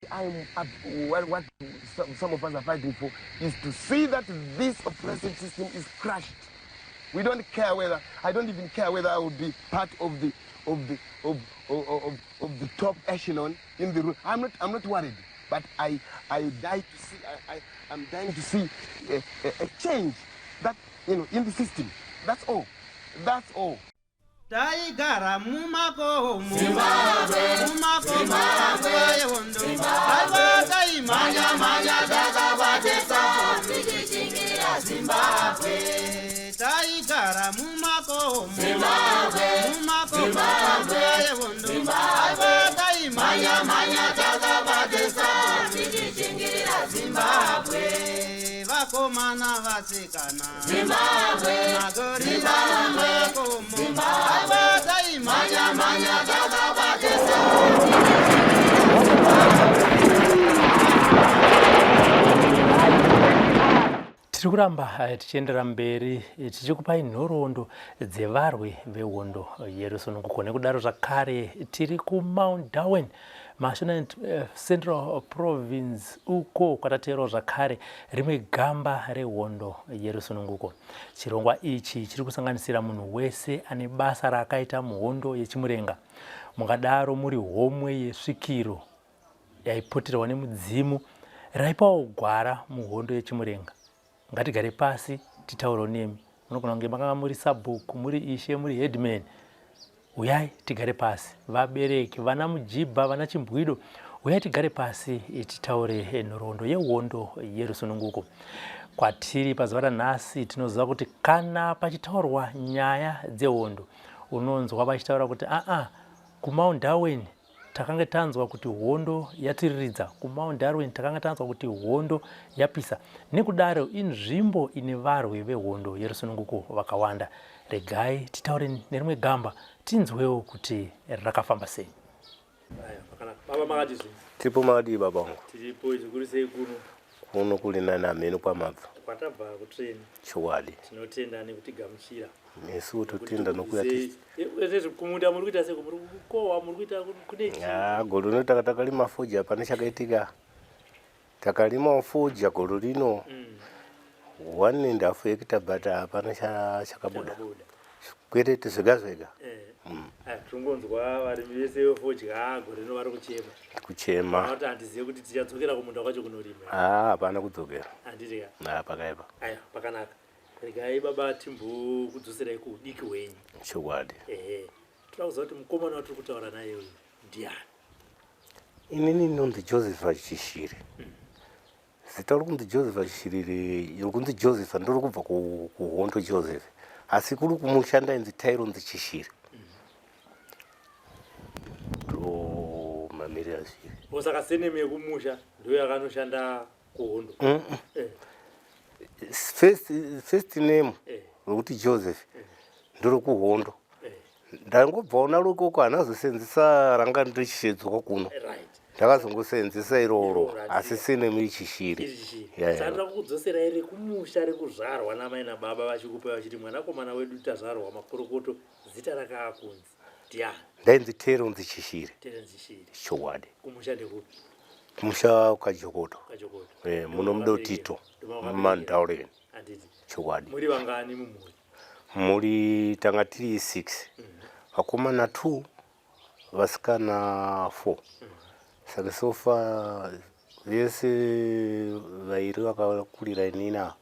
I'm up, what some of us are fighting for is to see that this oppressive system is crushed. We don't care whether, I don't even care whether I will be part of the, of the, of, of, of, of the top echelon in the room. I'm not worried, but I die to see, I'm dying to see a change that, in the system. That's all. That's all. Taigara mumakomo, mumakomo nguva yehondo. Aiwa, taimhanya mhanya takabatesa tichichingira Zimbabwe. Taigara mumakomo, mumakomo nguva yehondo. Aiwa, taimhanya mhanya takabatesa tichichingira Zimbabwe. Vakomana, vasikana, Zimbabwe. Magorira mumakomo. Aiwa, taimhanya mhanya takabatesa. Tiri kuramba tichiendera mberi tichikupai nhoroondo dzevarwi vehondo yerusununguko. Nekudaro zvakare tiri kuMount Darwin, Mashonaland Central Province, uko kwatateerawo zvakare rimwe gamba rehondo yerusununguko. Chirongwa ichi chiri kusanganisira munhu wese ane basa raakaita muhondo yechimurenga. Mungadaro muri homwe yesvikiro yaipoterwa nemudzimu raipawo gwara muhondo yechimurenga, ngatigare pasi titaurewo nemi. Munogona kunge makanga muri sabhuku, muri ishe, muri headman. Uyai tigare pasi. Vabereki, vana mujibha, vana chimbwido, uyai tigare pasi titaure nhoroondo yehondo yerusununguko. Kwatiri pazuva ranhasi, tinoziva kuti kana pachitaurwa nyaya dzehondo, unonzwa vachitaura kuti aa, kuMount Darwin takanga tanzwa kuti hondo yatiriridza, kuMount Darwin takanga tanzwa kuti hondo yapisa. Nekudaro inzvimbo ine varwi vehondo yerusununguko vakawanda. Regai titaure nerimwe gamba, tinzwewo kuti rakafamba sei. Baba, makati zvinhu? Tiripo, makadii baba vangu? Tiripo zvikuru. Sei kuno? Kuno kuri nani, hameno kwamabva. Kwatabva kutreni. Chokwadi. Tinotenda nekutigamuchira. Nesuwo totenda nokuya. Kumunda muri kuita seko? Muri kukohwa? Muri kuita kune chii? Ah, gore rino takalima fodya, pane chakaitika. Takalima fodya gore rino 1.5 hectare, but hapana chakabuda. Chakabuda. Zvikwereti zvega zvega. Tinongonzwa varimi vese vefodya gore rino vari kuchema. Kuchema. Kuti handizive kuti tichadzokera kumunda kwacho kunorima. Ah, hapana kudzokera. Handiti ka? Ah, pakaipa. Aya, pakanaka. Regai baba timbokudzoserai kuudiki hwenyu. Chokwadi. Ehe, toda kuziva kuti mukomana watiri kutaura naye uyu ndiani? Inini ndinonzi Joseph Chishiri. Zita rokunzi Joseph Chishiri rokunzi Joseph ndori kubva kuhondo Joseph, asi kuri kumusha ndainzi Taironzi Chishiri. Ndo mamiriro azviri. O, saka surname yekumusha ndo yakanoshanda kuhondo? First name rokuti Joseph ndorokuhondo. Ndangobvawo naro ikoko, handazosenzesa ranga ndichishedzwa kuno. Ndakazongosenzesa iroro, Iroro, asi surname iChishiri. Iri Chishiri. Yeah. Saka ndoda kukudzoserai rekumusha, rekuzvarwa namai nababa vachikupa vachiti, "Mwanakomana wedu tazvarwa, makorokoto." Zita rakaakunzi ndiani? Ndainzi Teronzi Chishiri. Terenzi Chishiri. Chokwadi. Kumusha ndekupi? Kumusha Kajokoto. Kajokoto. Muno muDotito, muMount. Handiti? Chokwadi. Muri vangani mumhuri? Muri tanga tiri 6, vakomana 2, vasikana 4. Saka so far vese vairi vakakurira inina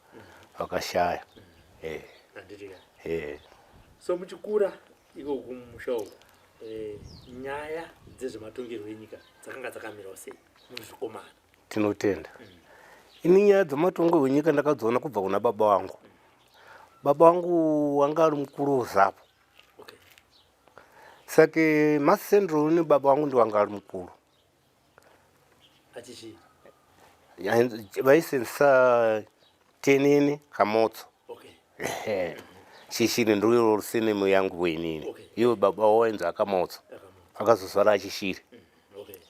vakashaya. Handiti ka? Eh. So muchikura iko kumusha uku, nyaya dzezvematongerwo enyika dzakanga dzakamirawo sei muzvikomana? Tinotenda. Ini nyaya dzematongo enyika ndakadziona kubva kuna baba vangu. Baba vangu wanga ari mukuru weZAPU. Saka Mash Central ini baba vangu ndiwanga ari mukuru. Achichii? Vaisenzesa Tenene Kamotso. Ehe. Chishiri ndiro surname yangu inini. Iwe baba wainzi Akamotso. Akazozvara aChishiri.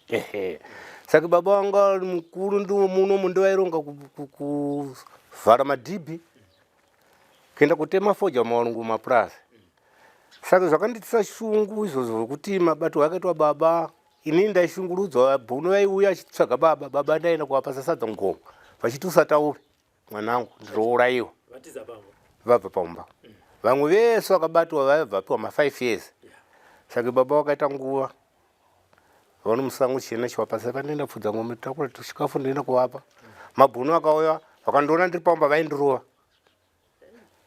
Ehe. Saka baba vangu ari mukuru, ndiwo munomu ndovaironga kuvhara madhibhi, kuenda kutema fodya muvarungu mapurazi. Saka zvakanditisa shungu izvozvo, zvekuti mabato akaitwa baba. Inini ndaishungurudzwa vabhunu vaiuya vachitsvaga baba, baba ndaenda kuvapasa sadza mugomo vachiti usataure mwanangu ndinourayiwa. Vabva pamba. Vamwe vese vakabatwa vaibva vapiwa ma 5 years. Saka baba vakaita nguva vaona musango chienda chivapasa pandienda pfudza ngombe takura chikafu ndoenda kuvapa. Mabhunu akauya vakandiona ndiri pamba vaindirova.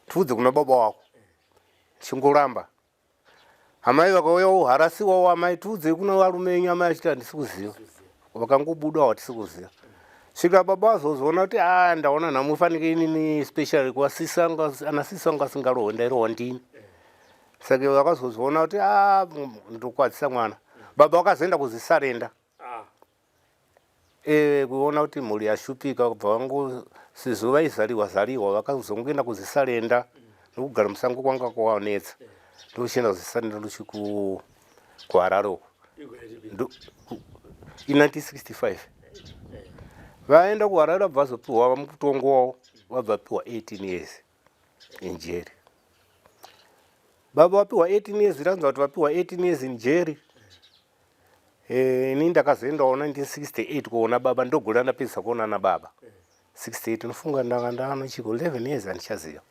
Tiudze kuna baba wako. Chingoramba. Amai vakauya woharasiwawo amai tiudzei kuna varume venyu amai achiti handisi kuziva vakangobuda hatisi kuziva svika baba vazozoona kuti a ah, ndaona nhamo fanike inini specially kuva ana sisi vangu asingarohwe ndairohwa ndini saka vakazozoona kuti a ah, ndokwadzisa mwana baba vakazoenda kuzisarenda ah. Eh, kuona kuti mhuri yashupika kubva vangu sezvo vaizariwa zariwa vakazongoenda kuzisarenda nokugara musango kwanga kwavanetsa ndokuchienda kuzisarenda ndochi kuharare uko in 1965 vaenda kuharare vabva vazopiwa mutongo wavo vabva vapiwa 18 years in jeri baba vapiwa 18 years ranzi kuti vapiwa 18 years in jeri Eh, ini ndakazoendawo 1968 kuona baba ndogore randapedzisa kuona nababa 68 nofunga ndanga ndano chiko 11 years handichaziva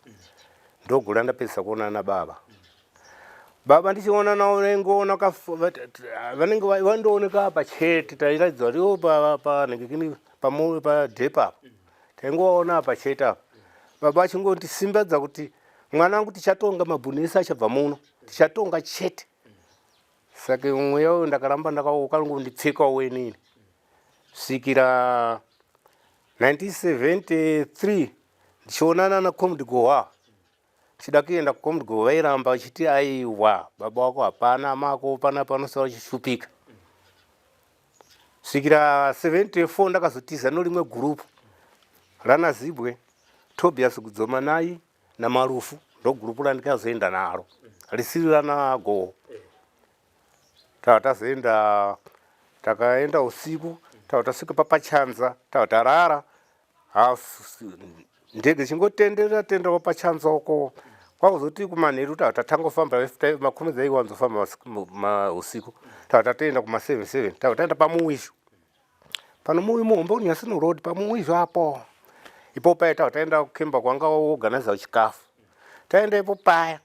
ndogore randapedzisa kuona nababa baba ndichiona navo vaingoona vanenge vandooneka apa chete tairatidza kuti iwo panhengekini padhepa apa taingovaona apa chete apa baba vachingondisimbadza kuti mwanangu tichatonga mabhunu ese achabva muno tichatonga chete Saka mweya uyu ndakaramba ndakangondipfekawo inini svikira 1973 ndichionana naComrade Gohwa ndichida kuenda kuComrade Gohwa vairamba vachiti aiwa baba wako hapana amako pana panosara uchishupika svikira 74 ndakazotiza norimwe gurupu rana Zibwe Tobias Gudzomanai naMarufu ndogurupu randikazoenda naro risiri rana Goho tava tazoenda takaenda usiku tava tasvika papachanza tava tarara ndege chingotenderera tenderera papachanza uko kwakuzoti kumanheru tava tatanga kufamba makomedzi aiwanzofamba usiku tava tatoenda kuma 77 tava taenda pamuwishu pano muvi muhombe unyasino road pamuwizvo apo ipo paya tava taenda kukemba kwanga organiza chikafu taenda ipo paya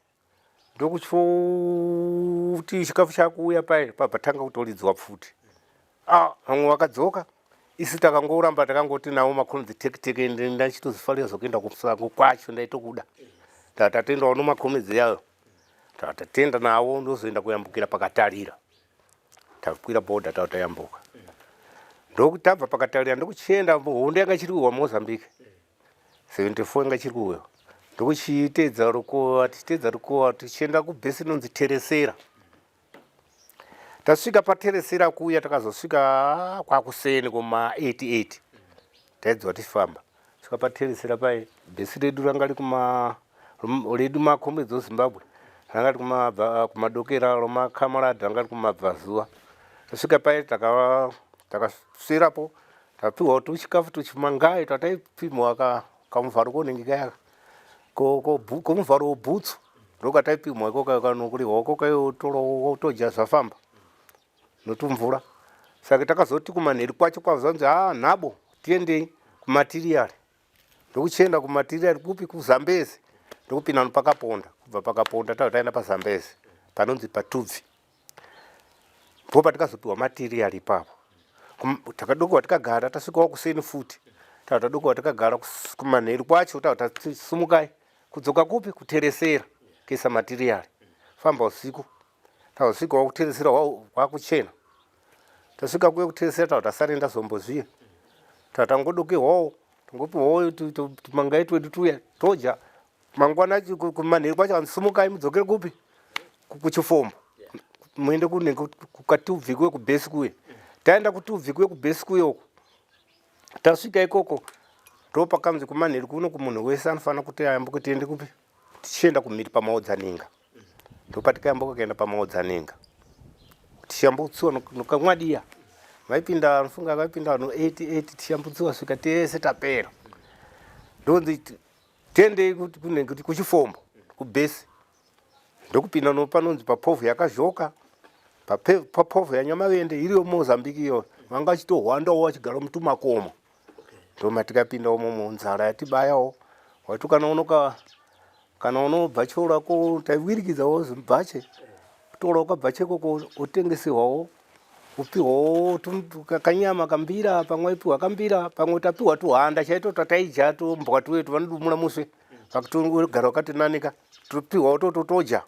ndokuti chikafu chakuuya paya pabva tanga kutoridzwa pfuti ah vamwe vakadzoka isu takangoramba takangoti nawo makonzi tekiteke ndachitozifarira zvokuenda kusango kwacho ndaitokuda tatatendawo nomakomedzi yayo tatatenda nawo ndozoenda kuyambukira pakatarira takwira border tava tayambuka ndokutabva pakatarira ndokuchienda hondo yanga ichiri kuwa mozambique 74 yanga ichiri kuuya ndokuchiteedza rukova tichiteedza rukova tichienda kubhesi inonzi teresera tasvika pateresera kuya takazosvika kwakuseni kuma 88 taidziwa tichifamba svika pateresera paye bhesi redu ranga rikuma redu makombedzo zimbabwe ranga riri kumadokera romakamarad ranga riri kumabvazuva tasvika paye takasvirapo tapiwa tuchikafu tuchimangai twataipimwa kamuvharo konenge kaya komuvharo wobhutsu ndokataipimwa ikokayo kanokurihwa kokayo todya zvafamba notumvura saka takazoti kumanheru kwacho kwazanzi haa nhabo tiendei kumatiriyari ndokuchienda kumatiriyari kupi kuzambezi ndokupinda nopakaponda kubva pakaponda tava taenda pazambezi panonzi patubvi ndipo patikazopiwa matiriyari ipapo takadokowa tikagara tasvikawo kuseni futi tava tadokowa tikagara kumanheru kwacho tava tasumukai kudzoka kupi kuteresera kuisa matiriyari famba usiku Tasvika wakuteresera wakuchena. Tasvika kuye kuteresera tawa tasarenda zombo zviye. Tatangodokehwawo tongopiwawo tumangai twedu tuya todya. Mangwana kumanheru kwacho anzi simukai mudzokere kupi? Kuchifombo. Muende kunenge kukatubvi kuye kubhesi kuye. Taenda kutubvi kuye kubhesi kuye uko. Tasvika ikoko ndopakanzi kumanheru kuno kumunhu wese anofanira kuti ayambuke tiende kupi? Tichienda kumhiri pamaodzaninga. Ndopatikayambuka kuenda pamaodzaninga tichiyambutsiwa nokamwadiya vaipinda anofunga vaipinda vanhu 88 tichiyambutsiwa svika tese tapera ndonzi tiendei kunenge kuchifombo kubhesi ndokupinda nopanonzi papovhu yakazhoka Papovho yaNyamavende iriyo Mozambique iyo, vanga vachitohwandawo vachigara mutumakomo. Ndomatikapinda umomo, nzara yatibayawo. Wati kana unoka kana unobva ko taiwirikidzawo zimubhache, kutorawo kabhache ikoko otengeserwawo, upihwawo kanyama kambira, pamwe ipiwa kambira, pamwe tapiwa tuhanda chaito tataidya, tumbwa tuye tuvanodumura muswe pakutogara wakatinanika, topiwawo toto todya,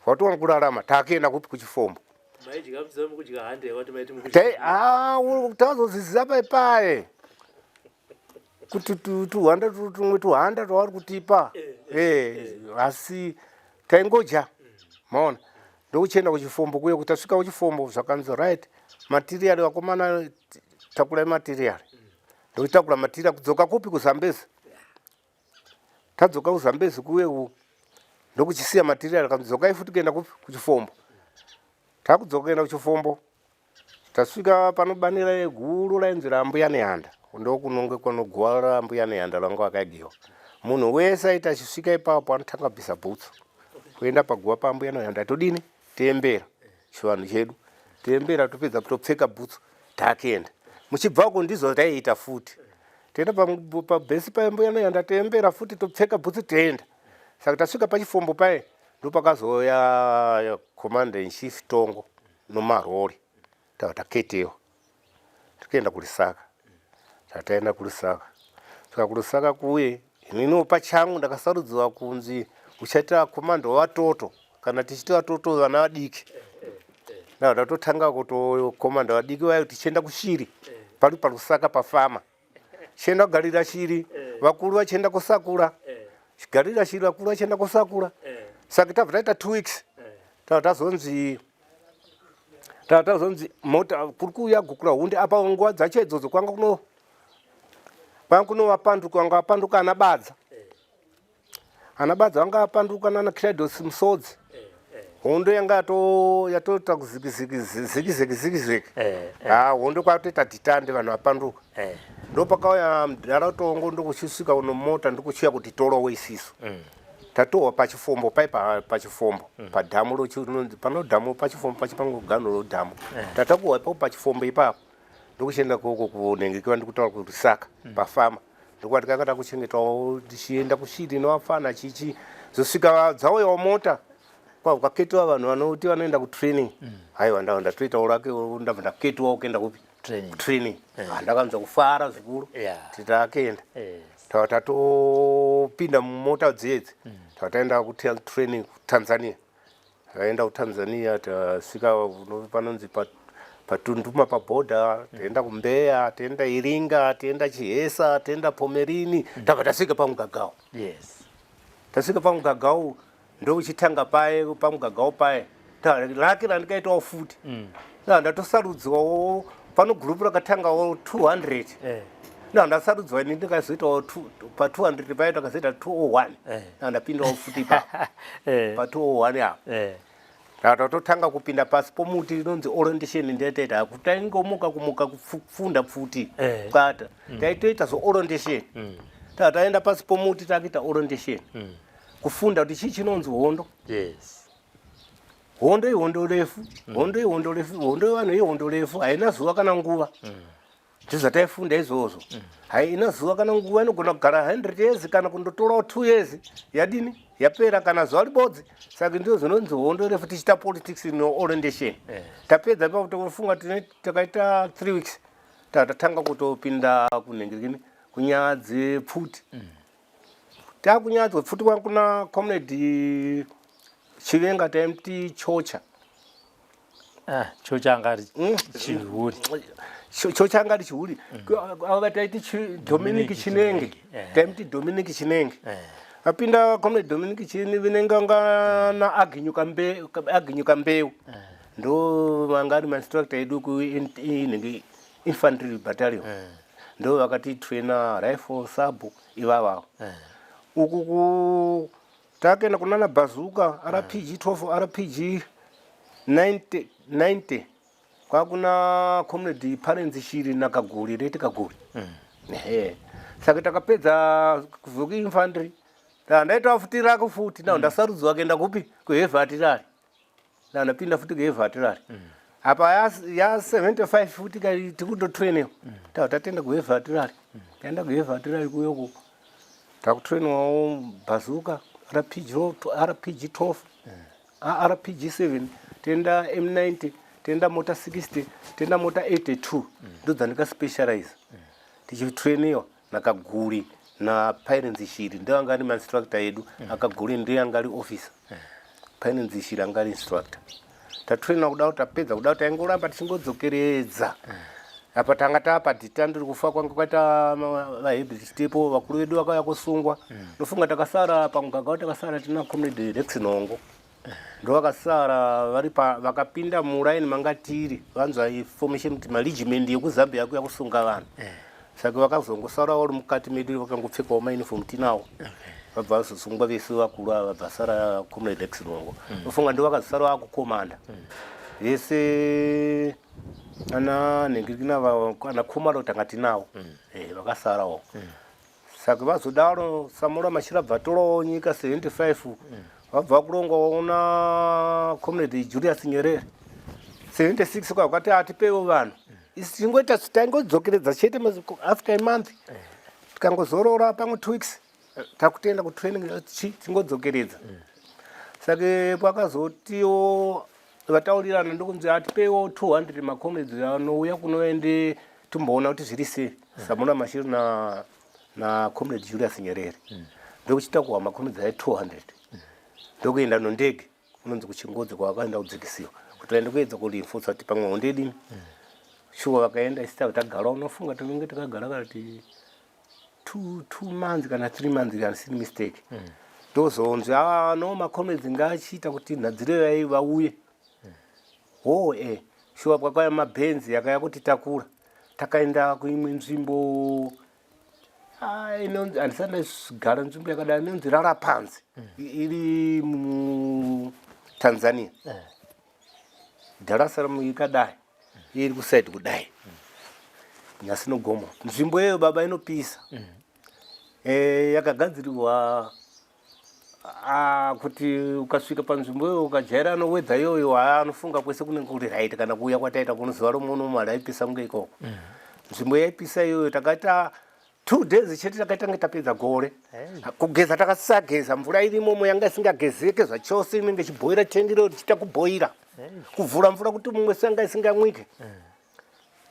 watowana kurarama. Takuenda kupi? Kuchifombo. Tazoziziva pai paye kuti tuhanda tumwe tuhanda twavari kutipa, asi taingodya. Maona, ndokuchienda kuchifombo kuye. Kuti tasvika kuchifombo, zvakanzi, "Right, material vakomana, takurai material." Ndokutakura material kudzoka kupi? KuZambezi. Tadzoka kuZambezi kuye, ndokuchisiya material, kanzi, "Dzokai futi kuenda kupi? Kuchifombo." Takudzoka kuenda kuchifombo, tasvika panobanira guru rainzi raMbuya Nehanda. Ndokunonge kunoguva raMbuya Nehanda ranga vakagiwa. Munhu wese aiti achisvika ipapo anotanga kubvisa bhutsu kuenda paguva paMbuya Nehanda. Todini? Tiembera chivanhu chedu, tiembera, topedza topfeka bhutsu, takuenda. Muchibvako ndizvo taiita futi, toenda pabhesi paMbuya Nehanda, tiembera futi, topfeka bhutsu, toenda. Saka tasvika pachifombo paye, ndopakazoya commander in chief Tongo nomarori. Tava taketewa tikuenda kuRisaka. Tataenda kuRisaka, saka kuRisaka kuye ininiwo pachangu ndakasarudziwa kunzi uchaita commander wavatoto. Kana tichiti vatoto, vana vadiki, ndabva ndatotanga kutokomanda vadiki vayo, tichienda kushiri pari paRusaka pafama, chienda kugarira shiri, vakuru vachienda kusakura, chigarira shiri, vakuru vachienda kusakura. Saka tabva taita 2 weeks, tabva tazonzi mota kuri kuuya Gukurahundi. Apa nguva dzacho idzodzo kwanga kunovapanduka, vanga vapanduka ana Badza. Ana Badza vanga vapanduka nana Clados Musodzi. Hondo yanga yatoita kuzikiziki zikiziki zikiziki. Ha, hondo kwatoita dhitande, vanhu vapanduka. Ndopakauya mudhara Tongo, ndokuchisvika unomota, ndokuchiya kuti torowo isisu. Tatohwa pachifombo pai, pachifombo padhamu rinonzi pano dhamu pachifombo pachipango rodhamu. Tatakuhwa ipapo pachifombo ipapo, ndokuchienda koko kunenge kiva ndikutaura kuRusaka pafama. Ndokuva tikanga takuchengetawo, tichienda kushiri novafana chichi. Zosvika dzauyawo mota, kwaketiwa vanhu vanoti vanoenda kutraining. Haiwa, ndava ndatoitawo rake, ndabva ndaketiwawo kuenda kupi? Training. Training. Ndakanzwa kufara zvikuru. Titakenda, tava tatopinda mumota dzedzi, tava taenda kutraining kuTanzania. Taenda kuTanzania, tasvika panonzi paTunduma pabhodha, taenda kuMbeya, taenda Iringa, taenda Chihesa, taenda Pomerini, tabva tasvika paMugagao. Tasvika paMugagao, ndokuchitanga paye paMugagao paye rake randikaitawo futi. Ndatosarudzwawo pano gurupu rakatangawo 200. Ndasarudzwa ini, ndikazoitawo pa200 paye, takazoita 201. Ndapindawo futi ipapo pa201 apo. Tatotanga kupinda pasi pomuti inonzi orientation. Ndetaita kutaingomuka kumuka kufunda pfuti kata taitoita zveorientation. Tataenda pasi pomuti, takuita orientation, kufunda kuti chii chinonzi hondo. Hondo ihondo refu, hondo ihondo refu, hondo yevanhu ihondo refu, haina zuva kana nguva. Ndizvataifunda izvozvo. Haina zuva kana nguva, inogona kugara 100 years kana kundotorawo 2 years, yadini, yapera, kana zuva ribodzi. Saka ndizvo zvinonzi hondo refu. Tichiita politics neorientation, tapedza ipapo, tofunga takaita 3 weeks, tatatanga kutopinda kunhengekini kunyaya dzepfuti. Takunyaya dzepfuti, kwangu kuna Comrade Chivenga, taimuti Chocha. Ah, Chocha anga ari chihuri. Chocha anga ari chihuri. Ava taiti Dominic Chinenge. Taimuti Dominic Chinenge. Apinda Comrade Dominic Chinenge anga na Aginyuka Mbeu, ndo vanga ari mainstructor edu kuinenge infantry battalion. Ndo vakatitraina rifle, sabu ivavavo. Uku ku takaenda kunana bazooka, RPG 12, RPG 90 90, kwakuna Comrade Parents Shiri naKaguri, reti Kaguri. Ehe, saka takapedza kubva kuinfantry, ndaitawo futi rako futi. Nao ndasarudzwa kuenda kupi? Kuheavy artillery. Ndapinda futi kuheavy artillery. Apa ya 75 futi kai tikutotrainiwa. Tava tatenda kuheavy artillery. Taenda kuheavy artillery kuyoko. Takutrainiwawo bazooka, RPG, RPG 12, RPG 7, tenda M90, tenda mortar 60, tenda mortar 82. Ndodzandikaspecialize. Tichitrainiwa naKaguri na Pirates Shiri, ndiye anga ari mainstructor edu. Akaguri ndiye anga ari officer, Pirates Shiri anga ari instructor. Tatraina kuda, tapedza kuda, taingoramba tichingodzokeredza. Apa tanga tapa dhitandiri kufa kwanga kwaita vahebhi, vakuru vedu vakauya kusungwa. Ndofunga takasara pamugaga, takasara tina Comrade Rex Nongo, ndo vakasara vari pa vakapinda muraini manga tiri. Vanzwa information kuti maregiment yekuZambia yakuya kusunga vanhu, saka vakazongosara vari mukati medu, vakangopfekawo mauniform tinawo. Vabva vazosungwa vese vakuru ava, vabva sara Comrade Rex Nongo. Ndofunga ndo vakazosara vakukomanda vese ana nhingirikina, ana Khumalo tanga tinawo, vakasarawo. Saka vazodaro Samora Machel bva torawo nyika 75, vabva kurongwawo na Comrade Julius Nyerere 76, kwakati atipewo vanhu. Isi tingoita taingodzokeredza chete after a month, tikangozorora pamwe 2 weeks, takutenda kutraining chi tingodzokeredza. Saka kwakazotiwo vataurirana, ndokunzi atipewo 200 macomrades anouya kunoende timboona kuti zviri sei. Samora Machel na Comrade Julius Nyerere ndokuchita kuwa macomrades ai 200, ndokuenda nondege kunonzi kuChingodzi kwavakaenda kudzikisiwa kuti vaende kuedza kureinforca kuti pamwe hondo idini. Shuwa vakaenda, isi tava tagara. Unofunga tinenge takagara kana ti 2 months kana 3 months kana sini mistake. Ndozonzi, "Ah, no, macomrades ngaachiita kuti nhadzire vai vauye." Ho shuwa kwakauya mabhenzi yakaya kuti takura. Takaenda kuimwe nzvimbo, ah, inonzi, handisati ndagara nzvimbo yakadai, inonzi Rarapanzi, iri muTanzania. Dar es Salaam ikadai, iri kusaidi kudai, nyasi nogomo. Nzvimbo iyoyo baba inopisa. Yakagadzirirwa kuti ukasvika panzvimbo iyoyo ukajaira anowedza iyoyo, anofunga kwese kunenge kuri right. Kana kuuya kwataita kuno zuva romuno raipisa kunge ikoko. Nzvimbo yaipisa iyoyo. Takaita 2 days chete, takaita tapedza gore. Kugeza takasageza, mvura irimomo yanga isingagezeke zvachose, inenge ichibhoira tengiro richiita kubhoira. Kuvhura mvura kuti mumwe sanga isingamwike.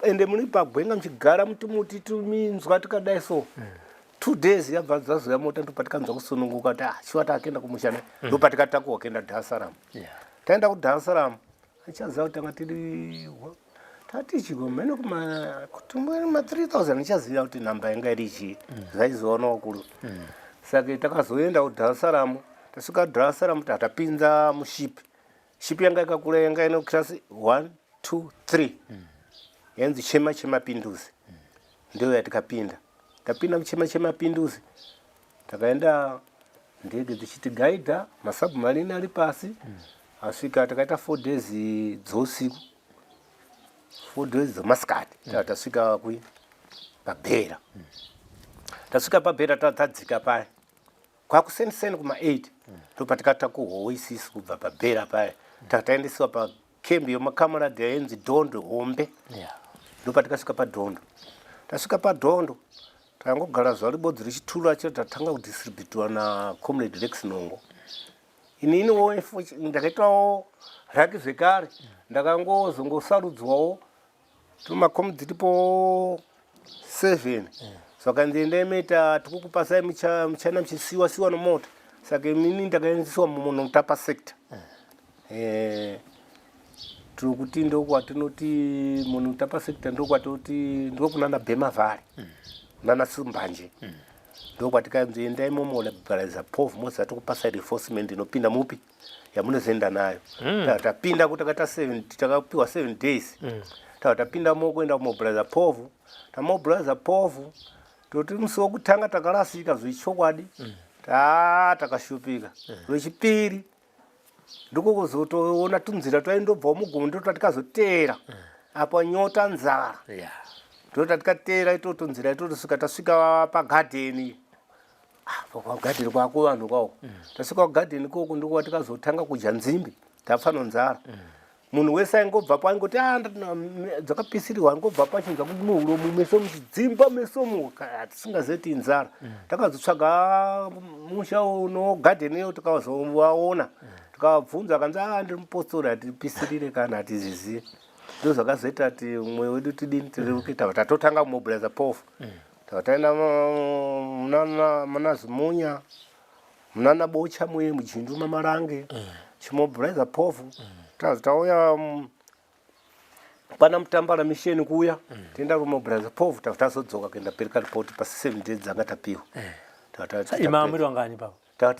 Ende muri pagwenga muchigara mutumuti tuminzwa tikadai. So 2 days yabva dzazoya mota, ndopatikanzwa kusununguka kuti, ah, shuwa takuenda kumusha ne. Ndopatikatakuwa kuenda Dar es Salaam. Taenda kuDar es Salaam, achaziva kuti tanga tiri tatichiko mhene kuma ma 3000, ndichaziva kuti nhamba yanga iri chii, zvaizoonawo kuru. Saka takazoenda kuDar es Salaam. Tasvika Dar es Salaam, tatapinza mushipi. Shipi yanga yakakura, yanga ine class 1, 2, 3, yainzi Chema Chemapinduzi. Ndiyo yatikapinda. Tapinda muChema Chemapinduzi, takaenda ndege dzichitigaidha, masubmarine ari pasi. Asvika takaita 4 days dzousiku, 4 days dzemasikati. Tasvika kui paBeira. Tasvika paBeira, tadzika paya kwakuseniseni kuma-8, ndopatikatakuhwawo isisi kubva paBeira paya. Tataendesiwa pakembi yemakamaradi yainzi Dhondo Hombe. Ndopatikasvika paDhondo. Tasvika paDhondo, tangogara zuva ribodzi richituru acho, tatanga kudistributiwa naComrade Rex Nongo. Ininiwo ndakaitawo raki zvekare, ndakangozongosarudzwawo tumakomu dziripo 7. Saka ndiendai moita tikukupasai muchana muchisiwa siwa nomota. Saka inini ndakaendeswa muMunhumutapa Sector. Tiri kuti ndokwatinoti Munhumutapa Sector, ndokwatoti ndokunana Bhema Valley, kunana Simbanje. Ndokwatikanzi endai momobiliza povhu, moziva tikupasai reinforcement inopinda mupi yamunozoenda nayo. Tapinda kuti takaita seven, takapiwa 7 days. Tapinda mokuenda kumobiliza povhu. Tamobiliza povhu, toti musi wokutanga takarasika zvechokwadi, takashupika. Rwechipiri ndiko kuzotoona tunzira twaindobvawo mugomo, ndo twatikazotera apa, nyota, nzara. Ndo tatikatera itoto nzira itoto, svika tasvika pagadheni. Ah, pagadheni kwako vanhu kwawo. Tasvika kugadheni ikoko, ndiko kwatikazotanga kudya nzimbe. Tafa nonzara. Munhu wese aingobvapo aingoti ah, dzakapisirwa aingobvapo achinzwa muhuro mumeso muchidzimba meso mu tisingazive kuti inzara. Takazotsvaga musha uno garden iyo tikazovaona. Tikavabvunza akanzi ah, ndiri mupostori hatipisirire kana hatizvizive. Ndozvakazoita kuti mwoyo wedu tidini tiri kuita tatotanga kumobiliza pofu. Tataenda muna Zimunya munana Bocha muye mujindu maMarange chimobiliza pofu. Tazi tauya pana Mutambara misheni kuya tienda kumobiliza pofu tazi tazodzoka kuenda pereka report pa 7 days dzanga tapiwa. Ima muri vangani ipapo? Tanga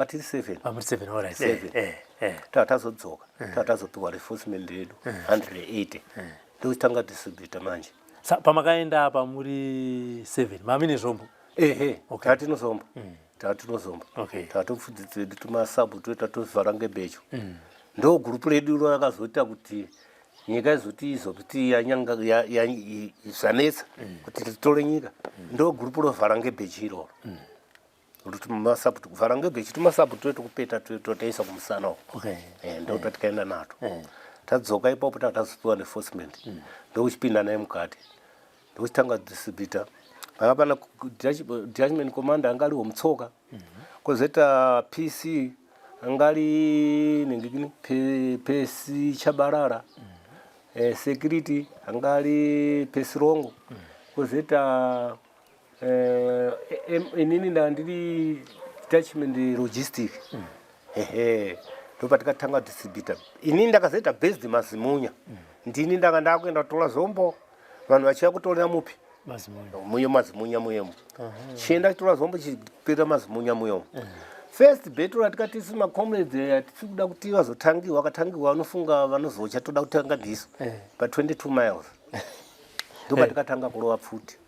tiri 7. Pamuri 7, all right. Seven. Tanga tazodzoka tanga tazopiwa reinforcement yedu 180 ndokutanga distributor manje. Pamakaenda apa muri 7 mamine zvombo? Ehe. Tatinozomba tatinozomba. Tatopfudzidzi vedu tumasabu toita tovhara ngebecho. Ndo gurupu redu iro rakazoita kuti nyika izoti izoti yanyanga zvanetsa kuti titore nyika. Ndo gurupu rovhara ngebechi iroro. Kuti masabu kuvhara ngebechi tumasabu toita kupeta totaisa kumusana uko. Ndo tatikaenda nato. Tadzoka ipapo tatazopiwa reinforcement. Ndokuchipinda naye mukati. Ndokuchitanga distributor. Panga pana detachment commander anga ariwo mutsoka. Kozoita PC anga ari nengekini PC Chabarara. Security anga ari PC Rongo. Kozoita inini ndandiri detachment logistic. Ehe. Ndopatikatanga distributor. Inini ndakazoita based Mazimunya. Ndini ndanga ndakuenda kutora zombo. Vanhu vachiya kutorera mupi? Mazimunya. Muyo Mazimunya muyemo. Chienda chitora zombo chipira Mazimunya muyomo. First battle ratikati isu macomrades hatisi kuda kuti vazotangiwa, vakatangiwa vanofunga vanozocha toda kutanga ndisu. Pa 22 miles. Ndopatikatanga kurova pfuti.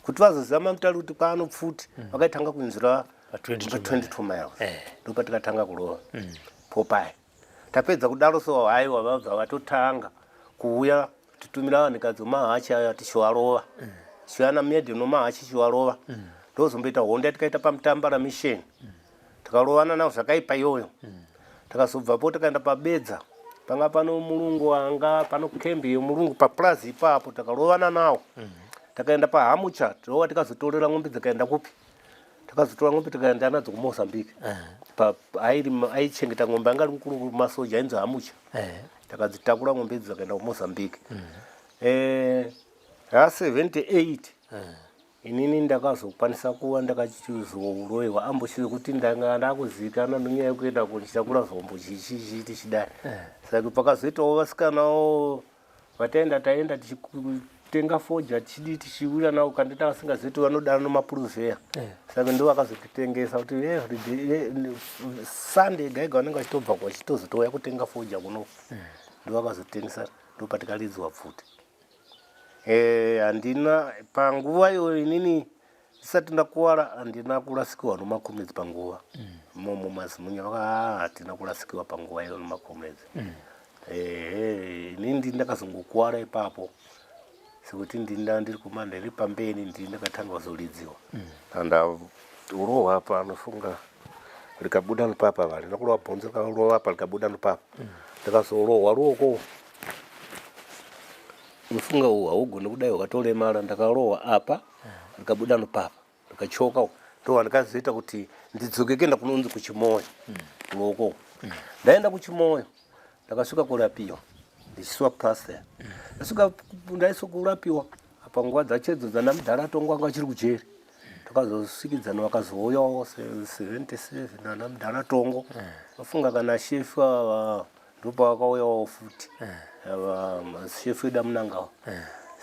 Kuti vazoziva mamutari kuti kwano pfuti, vakaitanga kunzira Pa 22 pa 22 miles. Ndopatikatanga kurova. Popeye. Tapedza kudaro so haiwa vabva vatotanga kuuya titumira vanhukadzi mahachi ayo tichivarova. Chiana medhi nomahachi chivarova. Ndozomboita hondo yatikaita paMutambara mission. Takarovana navo zvakaipa iyoyo. Takazobvapo tikaenda paBedza. Panga pano mulungu anga pano kembi yemurungu paplazi ipapo takarovana nawo. Takaenda paHamucha tova tikazotorera ng'ombe dzikaenda kupi? Takazotora ng'ombe tikaenda nadzo kuMozambique. Aichengeta ng'ombe anga ari mukuru masoja ainzi Hamucha. Takadzitakura ng'ombe idzi dzakaenda kuMozambique. Ya 78 inini ndakazokwanisa kuva ndakachizouroyiwa ambushi yekuti ndanga ndakuzivikanwa nenyaya yekuenda kundichitakura zombo chichichi tichidai. Saka pakazoitawo vasikanawo vataenda taenda tichitenga foja tichidii tichiuya nawo kandita vasingazivi kuti vanodana nomapuruvheya. Saka ndo vakazotitengesa kuti everyday Sunday yega yega vanenge vachitobva vachitozotouya kutenga foja kuno. Ndo vakazotengesa ndopatikaridzwa pfuti. Handina panguva iyoyo inini ndisati ndakuwara handina kurasikirwa nomacomrades panguva. Momo Mazimunya hatina kurasikirwa panguva iyo nomacomrades. Inini ndini ndakazongokuwara ipapo sekuti ndini ndanga ndiri commander iri pamberi ndini ndakatanga kuzoridziwa. Ndaurohwa panofunga rikabuda nopapa harina kurova bhonzo rikarova apa rikabuda nopapa. Ndakazorohwa ruoko mufunga uwu haugoni kudai wakatoremara ndakarohwa apa rikabuda nopapa rikachoka ndo ndakazoita kuti ndidzoke kuenda kunonzi kuchimoyo ruoko. Ndaenda kuchimoyo ndakasvika kurapiwa ndichisiwa plaster. Ndasvika ndaiswa kurapiwa apa nguva dzachedzo dzana mudhara tongo anga achiri kujeri. Takazosvikidzana vakazouyawo 77 nana mudhara tongo. Vafunga kana shefu ava ndopavakauyawo futi. Ava shefu edu amunangawa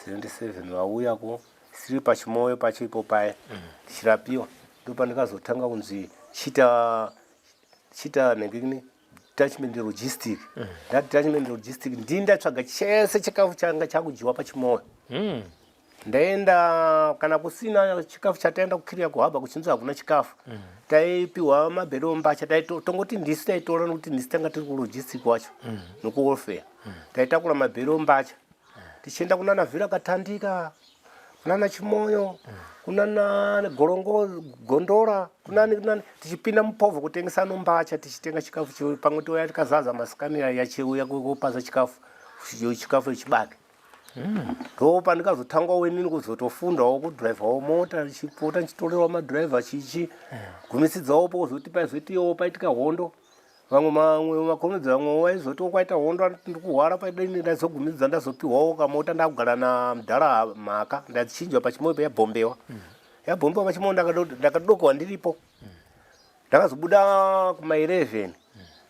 77 vauyako siri pachimoyo pacho ipo paya tichirapiwa ndopandikazotanga kunzi chiita chiita nhengekini detachment logistic. Detachment logistic ndini ndatsvaga chese chikafu changa chakudyiwa pachimoyo. Ndaenda kana kusina chikafu chataenda kukiriya kuhaba kuchinzi hakuna chikafu. Taipiwa mabhero mbacha tongoti ndisi taitora nokuti ndisi tanga tiri kulogistic wacho nokuwelfare. Taitakura mabhero mbacha tichienda kunana Vhira Katandika. Kunana Chimoyo, kunana Gorongo, Gondora, kunani kunani, tichipinda mupovho kutengesa nombacha, tichitenga chikafu pamwe touya tikazaza masikani yachiuya kupaza chikafu, chikafu chibage. Ndo pandikazotangawo inini kuzotofundawo kudhiraivhawo mota, ndichipota ndichitorerawo madhiraivha chichi gumisidzawo pokuzoti paizoitiwo paitika hondo. Vamwe mamwe makomedzi vamwe vaizoti kwaita hondo ndikuhwara paidini, ndaizogumidza ndazopiwawo kamota ndakugara namudhara Mhaka. Ndachinjwa paChimoyo payabhombewa, yabhombewa paChimoyo, ndakadokowa ndiripo. Ndakazobuda kuma 11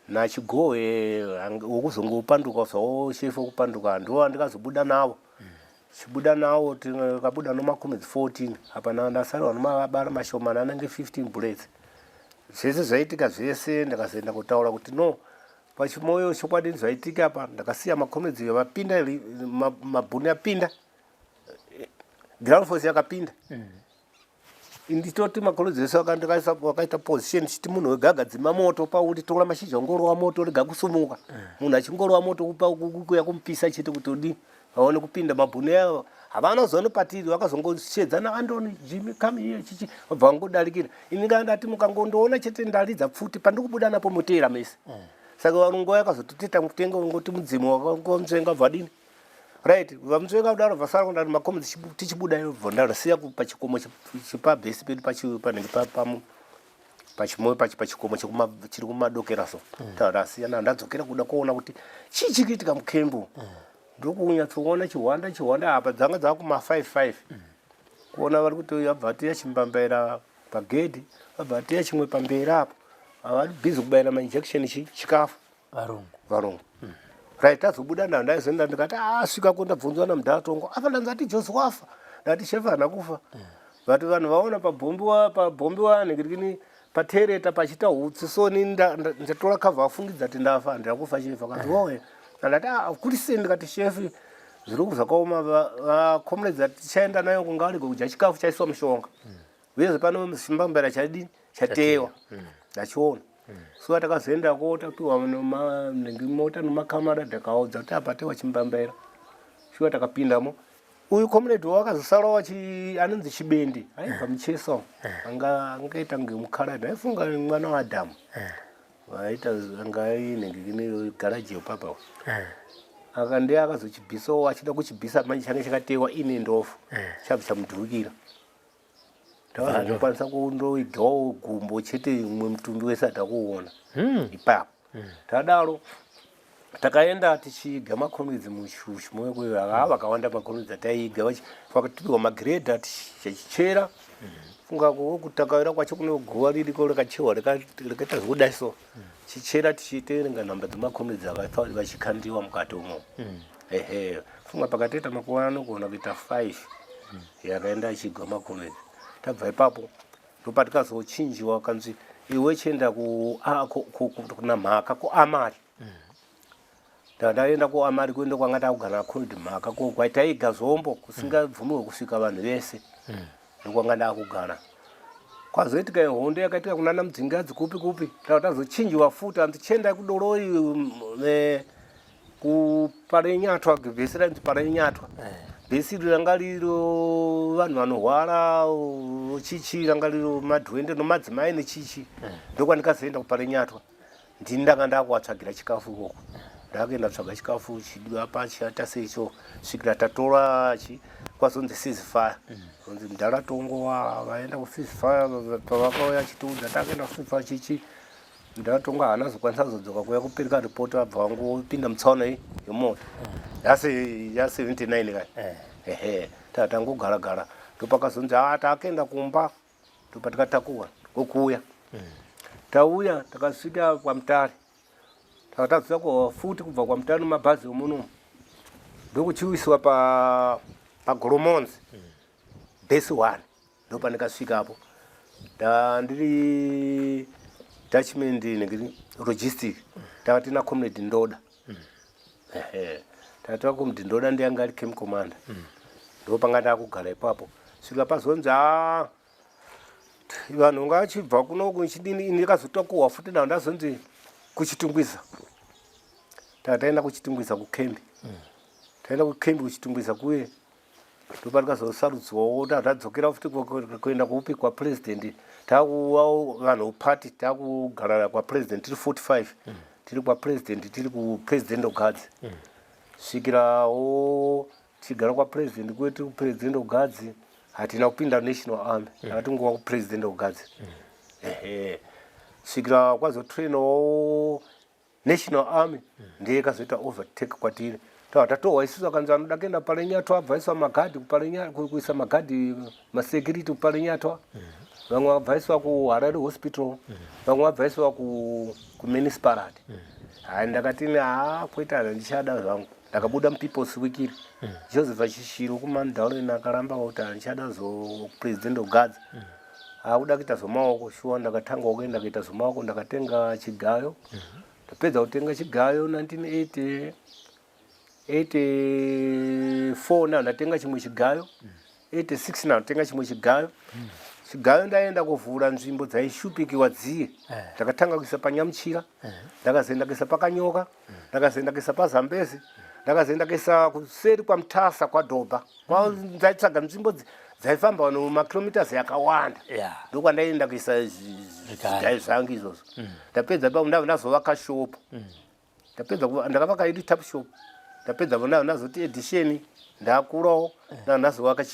naChigowe wokuzongopanduka zvawo, shefu wekupanduka, ndo andikazobuda navo. Chibuda nawo, tikabuda nomakomedzi 14 apa ndasarwa nomabara mashomani anenge 15 bullets. Zvese zvaitika zvese, ndakazoenda kutaura kuti no, paChimoyo chokwadi zvaitika apa, ndakasiya makomedzi vapinda, mabhunu yapinda, ground force yakapinda. Nditoti makomedzi ese wakaita position, chiti munhu wegaga dzima moto pauri, tora mashizha ongorova moto, rega kusumuka. Munhu achingorova moto kuya kumupisa chete kuti udii, vaone kupinda. Mabhunu aya havana kuzoona patiri, vakazongoshedzana, "Andoni, Jimmy, come here," chichi vabva vangodarikira. Ini kana ndati mukangondoona chete ndaridza pfuti, pandikubuda napo moteera mese. Saka varungu vakazototita mutengo ngoti mudzimu wakangonzvenga bvadini, right, vamutsvenga kudaro, vasara kundati makomedzi tichibuda bva ndasiya pachikomo chepabhesi pedu panenge paChimoyo, pachikomo chiri kumadokera. So tarasiyana, ndadzokera kuda kuona kuti chii chikuitika mukembo. Ndokunyatsoona chihwanda chihwanda apa, dzanga dzava kuma 5 5, kuona vari kuti vabva vatiya chimbambaira pagedhi, vabva vatiya chimwe pamberi apo, havari busy kubayira mainjection chikafu. Varungu. Varungu, right. Tazobuda nao, ndaizoenda ndikati asvika ko, ndabvunzwa namudhara Tongo afa, ndanzi ati Josi wafa. Ndati shefu haana kufa, but vanhu vaona pabhombiwa, pabhombiwa nhingirikini patereta pachiita hutsi, so ni ndatora cover, afungidza kuti ndafa. Handina kufa shefu. Akati oe, andati kuri sei? Ndikati shefu, zviri zvakaoma, vacomrades atichaenda nayo kungarege kudya chikafu chaiswa mushonga, uyezve pano chimbambera chadini chatewa, ndachiona. So takazoendako, tapiwa mota nomakamara, ndakaudza kuti apa tewa chimbambaira. Shuwa takapindamo, uyu comrade wakazosarawo anonzi Chibendi, aibva mucheso, anga angaita kunge mukaradi, aifunga mwana waAdhamu, vaita anga ainenge garaji yepapa. Aka ndiye akazochibvisawo, achida kuchibvisa manje change chakatewa ine ndofu, chabva chamudhurukira. Ndakazokwanisa kundoigawo gumbo chete, umwe mutumbi wese atakuona ipapo. Tadaro takaenda tichiiga makomedzi muChimoyo kweyo, haa vakawanda makomedzi ataiiga, vakatipiwa magiredha tichichera. Funga kutakaira kwacho kuno guva ririko rakachewa rakaita zvekudai, so chichera tichiteerenga nhamba dzemakomedzi akafa vachikandiwa mukati umo. Ehe, funga pakatoita makuva anogona kuita 5 yakaenda achigwa makomedzi. Tabva ipapo ndopatikazochinjiwa, kanzi iwe chienda kuna Mhaka kuamari. Ndaenda kuamari kuenda kwanga takugara naComrade Mhaka, ko kwaitaiga zombo kusingabvumiwe kusvika vanhu vese, ndokwanga ndakugara. Kwazoitika hondo yakaitika kunana Mudzingadzi kupi kupi, tazochinjiwa futi, anzi chiendai kuDoroi, kuParenyatwa, bhesi rainzi Parenyatwa. Bhesi iri ranga riro vanhu vanorwara chichi, ranga riro madhwende nomadzimai nechichi. Ndokwandikazoenda kuParenyatwa, ndini ndanga ndakuvatsvagira chikafu ikoko, ndakuenda kutsvaga chikafu chidiwa pachiata seicho, svikira tatora chi kwazonzi ceasefire. Zonzi mudhara Tongo vaenda kuceasefire, pavakauya chitiudza takaenda kuceasefire chichi, mudhara Tongo haana kuzokwanisa kuzodzoka kuya kupereka ripoti, vabva vangopinda mutsaona iyi yemoto ya 79 kai. Ehe, tatangogara gara, ndopakazonzi a takuenda kumba, ndopatikatakuwa kokuuya. Tauya takasvika kwaMutare, takatadzisa futi kubva kwaMutare nemabhazi omuno, ndokuchiwiswa paGoromonzi base one, ndopandikasvikapo ndandiri detachment logistic. Taka tina comrade Ndoda. Ehe, takatora comrade Ndoda, ndiye anga ari camp commander, ndopanga ndakugara ipapo svika pazonzi a vanhu ngachibva kunoku chidini. Ini ndikazotakuhwa futi nao, ndazonzi kuChitungwiza. Taka taenda kuChitungwiza kukembi, taenda kukembi kuChitungwiza kuye. Ndopatikazosarudzawo tadzokera futi kuenda kuupi kwapresident, takuvawo vanhu party, takugara kwapresident tiri 45. Tiri kwapresident, tiri kupresidential guards. Svikirawo tichigara kwapresident kwetu kupresidential guards, hatina kupinda National Army. Takatingova kupresidential guards. Ehe, svikira kwazotrainawo National Army, ndiye ikazoita overtake kwatiri. Tava tatohwa isusu, akanzi anoda kuenda Parirenyatwa, abvaiswa magadhi kuisa magadhi, masecurity kuParirenyatwa. Vamwe vabvaiswa kuHarare Hospital, vamwe vabvaiswa kumunicipality. Hai, ndakati haa, kwete, handichada zvangu. Ndakabuda muPeople's Weekly. Joseph Chishiri kuMount Darwin akaramba kuti handichada zo president guards, akuda kuita zvomaoko. Shuwa, ndakatangawo kuenda kuita zvomaoko. Ndakatenga chigayo. Ndapedza kutenga chigayo 1980 84, na ndatenga chimwe chigayo 86, na ndatenga chimwe chigayo. Chigayo ndaenda kuvhura nzvimbo dzaishupikiwa dziye. Ndakatanga kuisa paNyamuchira, ndakazoenda kuisa paKanyoka, ndakazoenda kuisa paZambezi, ndakazoenda kuisa kuseri kwaMutasa, kwaDhobha. Ndaitsvaga nzvimbo dzaifamba vanhu makilometers yakawanda. Ndokwandaenda kuisa zvigayo zvangu izvozvo. Ndapedza ipapo, ndabva ndazovaka shopu. Ndapedza ndakavaka iri tuck shop. Ndapedza ndabva ndazoti addition, ndakurawo, ndabva ndazovaka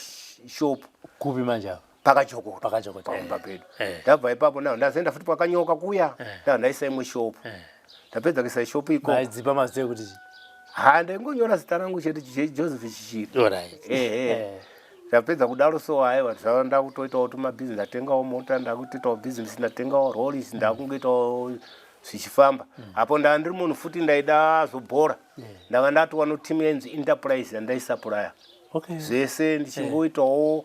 shop. Kupi manje apa? PaKachokota. PaKachokota, pamba pedu. Ndabva ipapo ndabva ndazoenda futi paKanyoka kuya, ndabva ndaisa imwe shop. Ndapedza kuisa shop ikoko, Maidzipa mazita ekuti chii? Ha, ndaingonyora zita rangu chete, Joseph Chishiri. Ehe. Ndapedza kudaro, so aiwa, zvava ndakutoitawo tumabhizinesi. Ndatengawo mota, ndakutoitawo bhizinesi, ndatengawo rolis, ndakungoitawo zvichifamba. Apo ndaa ndiri munhu futi ndaida zvobhora. Ndanga ndatova notimu yainzi Enterprise yandaisapuraya zvese, ndichingoitawo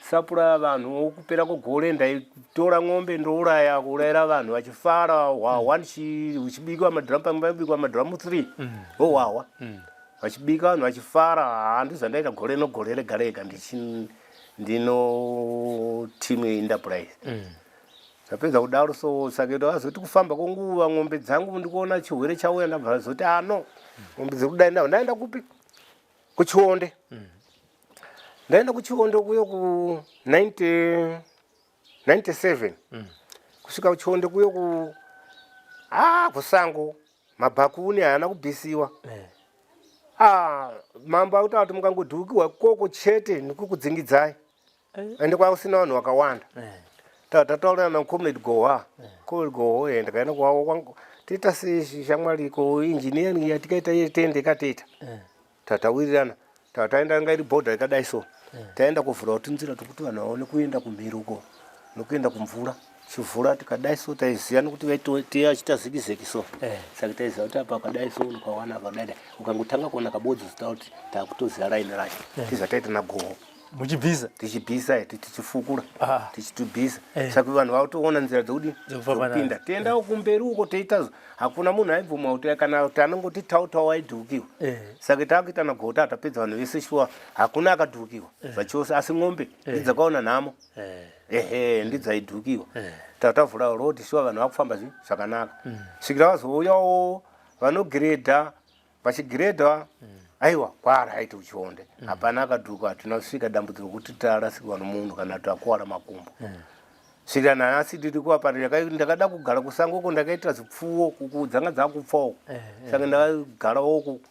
sapuraya vanhu. Kupera kwegore ndaitora ng'ombe ndouraya, kuurayira vanhu vachifara, hwahwa huchibikwa madhiramu, pamwe paibikwa madhiramu 3 ohwahwa, vachibika, vanhu vachifara. Handi zvandaita gore nogore rega rega, ndino timu yeEnterprise. Zvapedza kudaro, so saka ndakazoti kufamba kwenguva, ng'ombe dzangu ndikuona chirwere chauya. Ndabva zoti ano ng'ombe dziri kudai. Ndabva ndaenda kupi? KuChionde. Ndaenda kuChionde kuyo ku 90 97. Kusvika kuChionde kuyo ku kusango, mabhakuni haana kubhisiwa. Ah, mambo akutaura kuti mukangodhukiwa ikoko chete nikukudzingidzai. Ende kwakusina vanhu vakawanda. Tataurana nacomrade Gohwa, comrade Gohwa. Ndakaenda kwavo kwangu, toita seshamwari ko engineering yatikaita yetende ikatoita. Tatawirirana, tataenda, anga iri bhodha yakadai, so taenda kuvhura kuti nzira tokuti vanhu vaone kuenda kumhiri uko nokuenda kumvura. Chivhura tikadai, so taiziva nokuti vaitiachita zigzag, so saka taiziva kuti apa pakadai, so ukawana pakadai, ukangotanga kuona kabodzi, zita kuti takutoziva raini racho. Tizvataita naGoho. Muchibvisa? Tichibvisa, tichifukura. Tichitobvisa. Saka vanhu vakutoona nzira dzokudi Dzekufamba nadzo. Dzokupinda tiendawo kumberi uko toita. Hakuna munhu aibvuma kuti kana kuti anongoti tautawo aidhukiwa. Saka takuita nagota, tapedza vanhu vese, shuwa hakuna akadhukiwa zvachose, asi ng'ombe ndidzakaona nhamo. Ehe, ndidzaidhukiwa. Tatavhura road, shuwa vanhu vakufamba zvakanaka, svikira vazouyawo vanogiredha, vachigiredha. Aiwa, kwaraiti kuChionde hapana akadhuka, hatina kusvika dambudziko rekuti tarasikirwa nomunhu kana takuwara makumbo. Svikira nhasi tiri kuva. Ndakada kugara kusango uko, ndakaitira zvipfuwo kuku dzanga dzakupfawo, saka ndakagarawo uku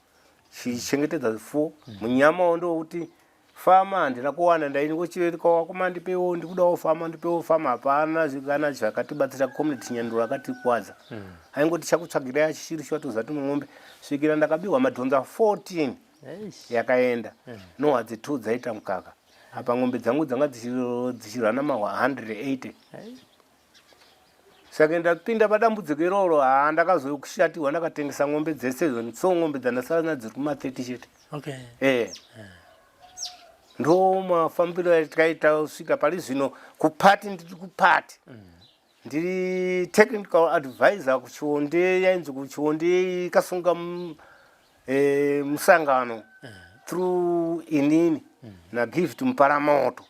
chichengetedza zvipfuwo. Munyamawo ndokuti fama handina kuwana, ndaingochirekawo kuma ndipewo, ndikudawo fama, ndipewo fama. Hapana kana zvakatibatsira. Community Nyanduro akatikwadza, aingoti chakutsvagirai achishiri, shuwa tozati mumombe. Svikira ndakabiwa madhonza 14. Yakaenda nohadzi 2 dzaita mukaka. Apa ng'ombe dzangu dzanga dzichirana ma 180. Saka ndapinda padambudziko iroro. Haa, ndakazoshatirwa, ndakatengesa ng'ombe dzese idzo, so ng'ombe dzandasara nadzo dziri kuma30 chete. Ndo mafambiro atikaita kusvika pari zvino. Kupati, ndiri kupati, ndiri technical advisor kuChionde, yainzi kuChionde ikasunga musangano through inini naGift Muparamoto.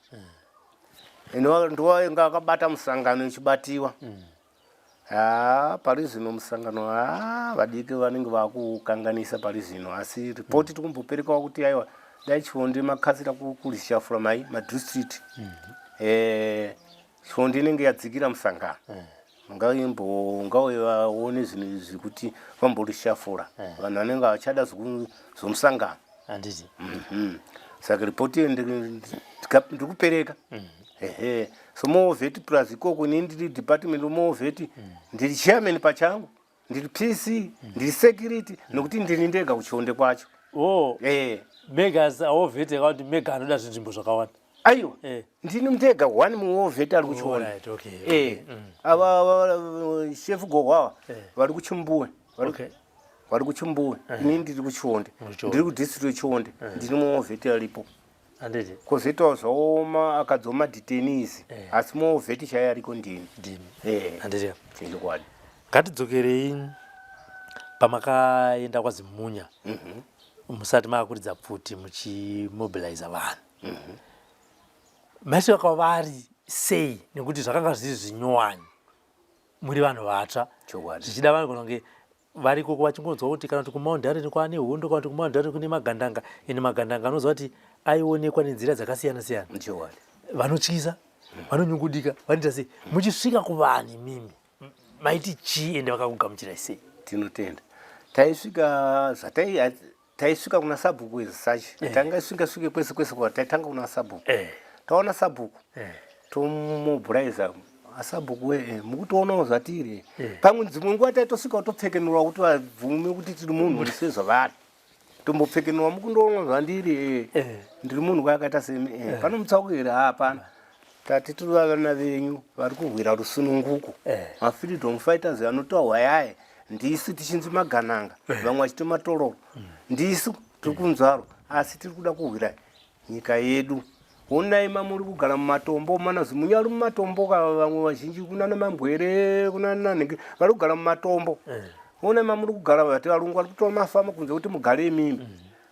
Ndiwainga akabata musangano ichibatiwa. Haa, pari zvino musangano, haa, vadiki vanenge vakukanganisa pari zvino, asi ripoti tikumboperekawo kuti aiwa. Dai Chionde makasira kurishafura mai madistrict. Eh, Chionde inenge yadzikira musangano. Ngaimbo ngauye vaone zvinhu izvi kuti vamborishafura. Vanhu vanenge vachada zvomusangano. Handiti. Saka ripoti iyo ndikupereka. Ehe. So muwar vet plus ikoko ini ndiri department muwar vet, ndiri chairman pachangu, ndiri PC, ndiri security, nokuti ndiri ndega kuChionde kwacho. Oh. Eh. Mega war vet yakati mega anoda zvinzvimbo zvakawanda. Aiwa. Eh. Ndini mutega one muwar vet ari kuChionde. Alright, okay. Eh. Ava chef Gohwa vari kuChimbuwe. Vari vari kuChimbuwe. Ini ndiri kuChionde. Kuchionde. Ndiri kudistrict yeChionde. Ndiri muwar vet aripo. Handiti. Kozoitawo zvaoma akadzoma detainees, asi muwar vet chaiye ariko ndini. Ndimi. Eh. Handiti. Chokwadi. Ngatidzokerei pamakaenda kwaZimunya musati maakuridza pfuti muchimobiliza vanhu. Maisvika kwavari sei, nekuti zvakanga zviri zvinyowani, muri vanhu vatsva? Chokwadi. Zvichida vanogona kunge variko vachingonzwa kuti kana kuti kuMount Darwin kwaane hondo, kana kuti kuMount Darwin kune magandanga. Ende magandanga anoziva kuti aionekwa nenzira dzakasiyana siyana. Vanotyisa, vanonyungudika, vanoita sei? Muchisvika kuvanhu imimi maiti chii, ende vakakugamuchirai sei? Tinotenda. Taisvika zvatai taisvika kuna sabhuku as such. Tanga svika svike kwese kwese kwa taitanga kuna sabhuku. Taona sabhuku, tomobiliza asabhuku we mukutionawo zvatiri. Pamwe dzimwe nguva taitosvika kutopfekenurwa kuti vabvume kuti tiri munhu sezvavari. Tombopfekenurwa, mukundoona zvandiri. Ndiri munhu kwayakaita semi. Pano mutsauko here? Hapana. Tati tiri vana venyu vari kurwira rusununguko. Mafreedom fighters anotaurwa yaya ndisu, tichinzi magananga, vamwe vachiti matororo. Ndisu tiri kunzwaro, asi tiri kuda kurwira nyika yedu. Honai mamuri kugara mumatombo, mana Zimunya ari mumatombo ka. Vamwe vazhinji kunana Mambwere, kunana nhingi vari kugara mumatombo. Honai mamuri kugara, vati varungu vari kutora mafama kunze kuti mugare imimi.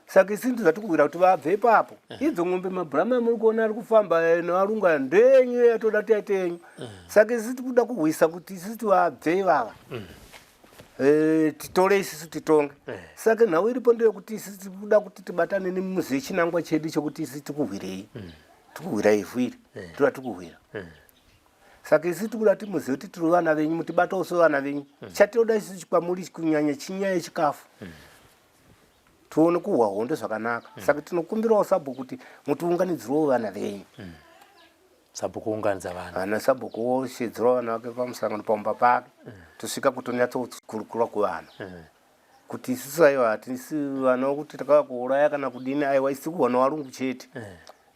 Saka isi ndizvo zvatikuwira kuti vabve ipapo. Idzo ng'ombe, mabhurama amuri kuona ari kufamba nevarungu aya ndenyu, yatoda tiaite yenyu. Saka isi tikuda kuhwisa kuti isusu tivabve ivava. Titore isusu titonge. Saka nhau iripo ndeyekuti isusu tikuda kuti tibatane nemuzive chinangwa chedu chokuti isusu tikuhwirei. Tikuhwira ivhu iri, toda tikuhwira. Saka isusu tikuda kuti muzive kuti tiri vana venyu, mutibatawo sevana venyu. Chatinoda isusu kwamuri kunyanya chinyaya yechikafu, tione kuhwa hondo zvakanaka. Saka tinokumbirawo sabhuku kuti mutiunganidzirewo vana venyu. Sabhuku unganidza vanhu. Vana sabhuku woshedzerawo vana vake pamusangano pamumba pake. Tosvika kutonyatsokurukura kuvana kuti isusu aiwa hatisi vana vokuti takava kuuraya kana kudini. Aiwa, isi kuhwa nevarungu chete.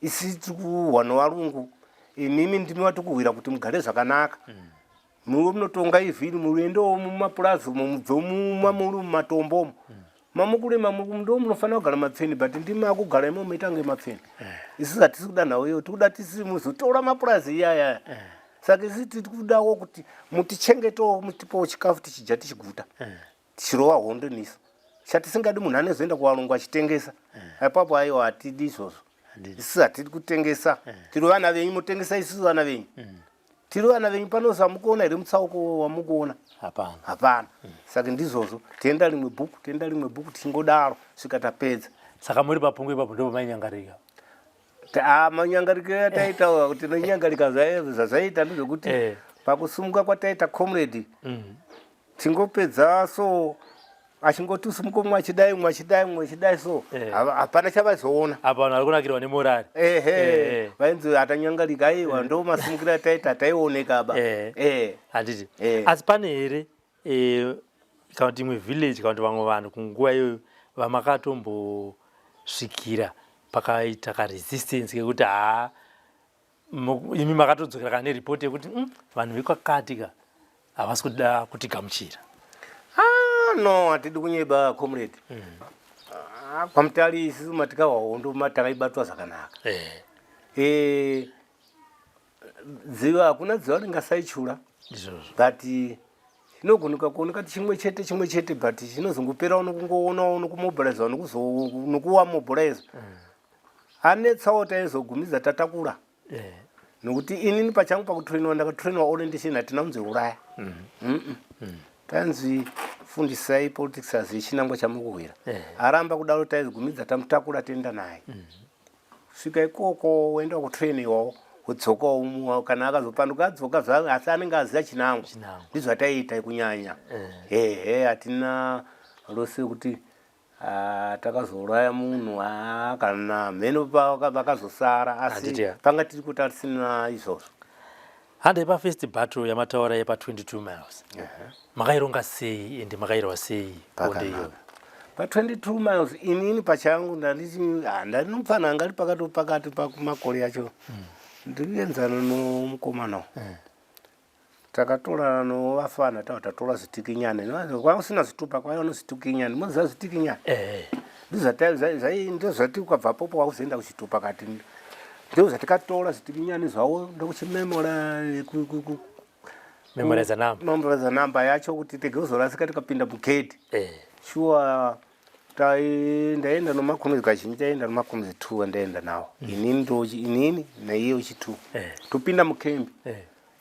Isi tiri kuhwa nevarungu, inimi ndimi vatikuhwira kuti mugare zvakanaka. Muwe munotonga ivhiri, muendewo mumapurazi umo, mubve mamuri mumatombo umo mamukurima, ndo munofanira kugara mapfeni, but ndimi akugara imo moita kunge mapfeni. Isusu hatisi kuda nhau iyo, tikuda tisi muzotora mapurazi iyaya. Saka isi tiri kudawo kuti mutichengetawo, mutipowo chikafu tichidya tichiguta, tichirova hondo nisu. Chatisingadi munhu anozoenda kuvarungu achitengesa ipapo. Aiwa, hatidi izvozvo. Isusu hatidi kutengesa, tiri vana venyu. Mutengesa isusu vana venyu, tiri vana venyu. Panoza mukuona here mutsauko wamukuona? Hapana. Hapana. Saka ndizvozvo, tienda rimwe bhuku, tienda rimwe bhuku, tichingodaro svika tapedza. Saka muri papungu ipapo ndo pamainyangarika? Manyangariko ataitaura kuti tinonyangarika, zvazvaita ndezvekuti pakusumuka kwataita comrade, tingopedza so achingoti sumuka, umwe achidai, umwe achidai, umwe achidai so. Hapana chavazoona. Apa vanhu vari kunakirwa nemorari. Ehe. Vainzi atanyangarika. Aiwa, ndo masumukiro ataita, ataioneka ba. Handiti. Eh. Asi pane here kana kuti imwe village kana kuti vamwe vanhu kunguva iyoyo vamakatombosvikira pakaita karesistance kekuti haa, imi makatodzokera kana neripoti yekuti vanhu vekwakati ka havasi kuda kutigamuchira"? Ah, no, hatidi kunyeba, comrade. Ah, kwaMutare isusu matikahwa hondo matakaibatwa zvakanaka. Dziva hakuna dziva ringasaichura. Ndizvozvo. But chinogonuka kuoneka kuti chimwe chete, chimwe chete, but chinozongoperawo nokungoonawo nokumobilizawo nokuwamobiliza. Anetsawo taizogumidza tatakura, nokuti inini pachangu pakutrainwa ndakatrainwa orientation, hatina kunzi uraya. Tanzi Fundisai politics azive chinangwa chamukuhwira. Eh. Aramba kudaro taizogumidza tamutakura toenda naye. Svika ikoko woenda kutrainiwawo wodzokawo kana akazopanduka adzoka zva asi anenge aziva chinangwa. Chinangwa. Ndizvataiita kunyanya. Ehe hatina rose kuti ah, takazouraya munhu ah, kana mheno vakazosara asi Handiti ya. panga tiri kuti tisina izvozvo. Handei pafirst battle yamataura yepa 22 miles. Makaironga sei ende makairwa sei bonde iyoyo? Pa 22 miles inini pachangu ndanditi ah, ndari mupfana anga ari pakati pakati pakumakore yacho ndirienzana nomukomana uyu. Takatorana novafana tava tatora zvitikinyane kwanga usina zvitupa kwaiva nozvitikinyane moziva zvitikinyane Eh. Ndozvati ukabva popo wakuzoenda kuchitupa kati ndo zvatikatora zvitikinyane zvavo ndokuchimemora Memorize number. Memorize number yacho kuti tege kuzorasika tikapinda mugedhi. Eh. Shuwa ndaenda nomakomzi kazhinji taenda nomakomzi 2 andaenda nawo inini ndo inini naiye uchi 2 Eh. topinda mukembi Eh.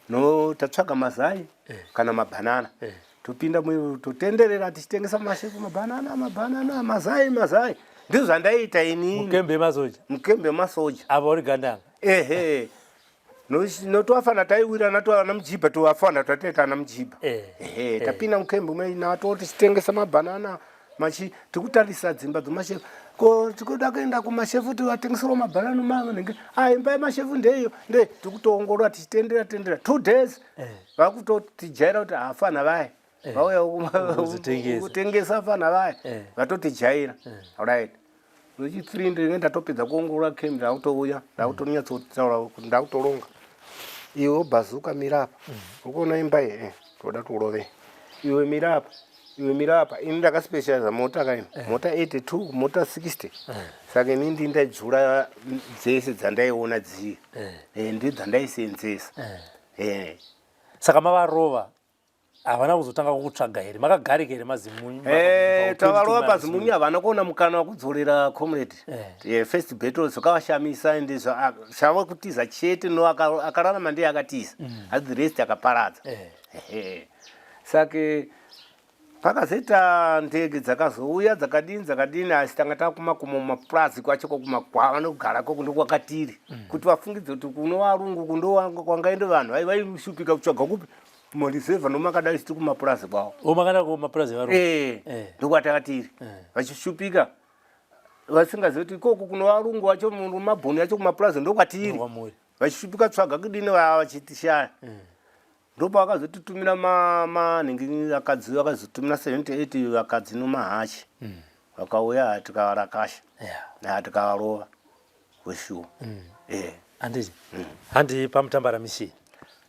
no tatsvaga mazai kana mabhanana Eh. topinda totenderera tichitengesa mashefu mabhanana mabhanana mazai mazai ndizvo zvandaiita inini Mukembe masoja. mukembe masoja Apa uri gandanga. Ehe notovafana taiwirana toana mujibha tovafana tataita ana mujibha Eh. Ehe tapinda mukembe umenato tichitengesa mabhanana machi tikutarisa dzimba dzomashefu ko tikuda kuenda kumashefu tivatengeserwa mabhanana manenge ah imba yemashefu ndeiyo nde tikutoongorora tichitendera tendera 2 days vakutotijaira kuti hafana vaya vauya Kuzotengesa. kutengesa fana vaya Eh. vatotijaira right nochi 3 ndinenge ndatopedza kuongorora kembi ndakutouya ndakutonyatsotaura ndakutoronga iwe bhazuka mira apa urikuona imba iyi Eh, toda tiurove iwe mira apa iwe mira apa ini ndakaspecializa mota kaini mota 82 mota 60 saka ini ndi ndaidzura dzese dzandaiona dziye Eh, ndi dzandaisenzesa Eh. Saka mavarova havana kuzotanga kukutsvaga here? Makagarika here mazimunyu? Eh, tavarova pazimunyu havana kuona mukana wekudzorera comrade. Eh. Eh, first battle zvakavashamisa ende zvava kutiza chete no akararama ndiye akatiza asi the rest akaparadza. Eh. Ehe. Saka pakazoita ndege dzakazouya dzakadini dzakadini asi tanga takumakomo mumapurazi kwacho kokumakwava nokugara koko ndokwakatiri kuti vafungidze kuti kuno varungu kundo kwangaende vanhu vaishupika kutsvaga kupi kumareserva nomakadai tiri kumapurazi kwavo. O makada kumapurazi evarungu. Eh, Eh. ndokwatakatiri vachishupika vasingazivi kuti ikoko kuno varungu vacho mabhoni acho kumapurazi ndokwatiri Ndokwamuri. vachishupika tsvaga kudini vava vachitishaya ndopavakazotitumira manhingi vakadzi vakazotumira 78 vakadzi nomahachi vakauya tikavarakasha Yeah. tikavarova weshuwa eh. Handiti. Handi pamutambara mishini.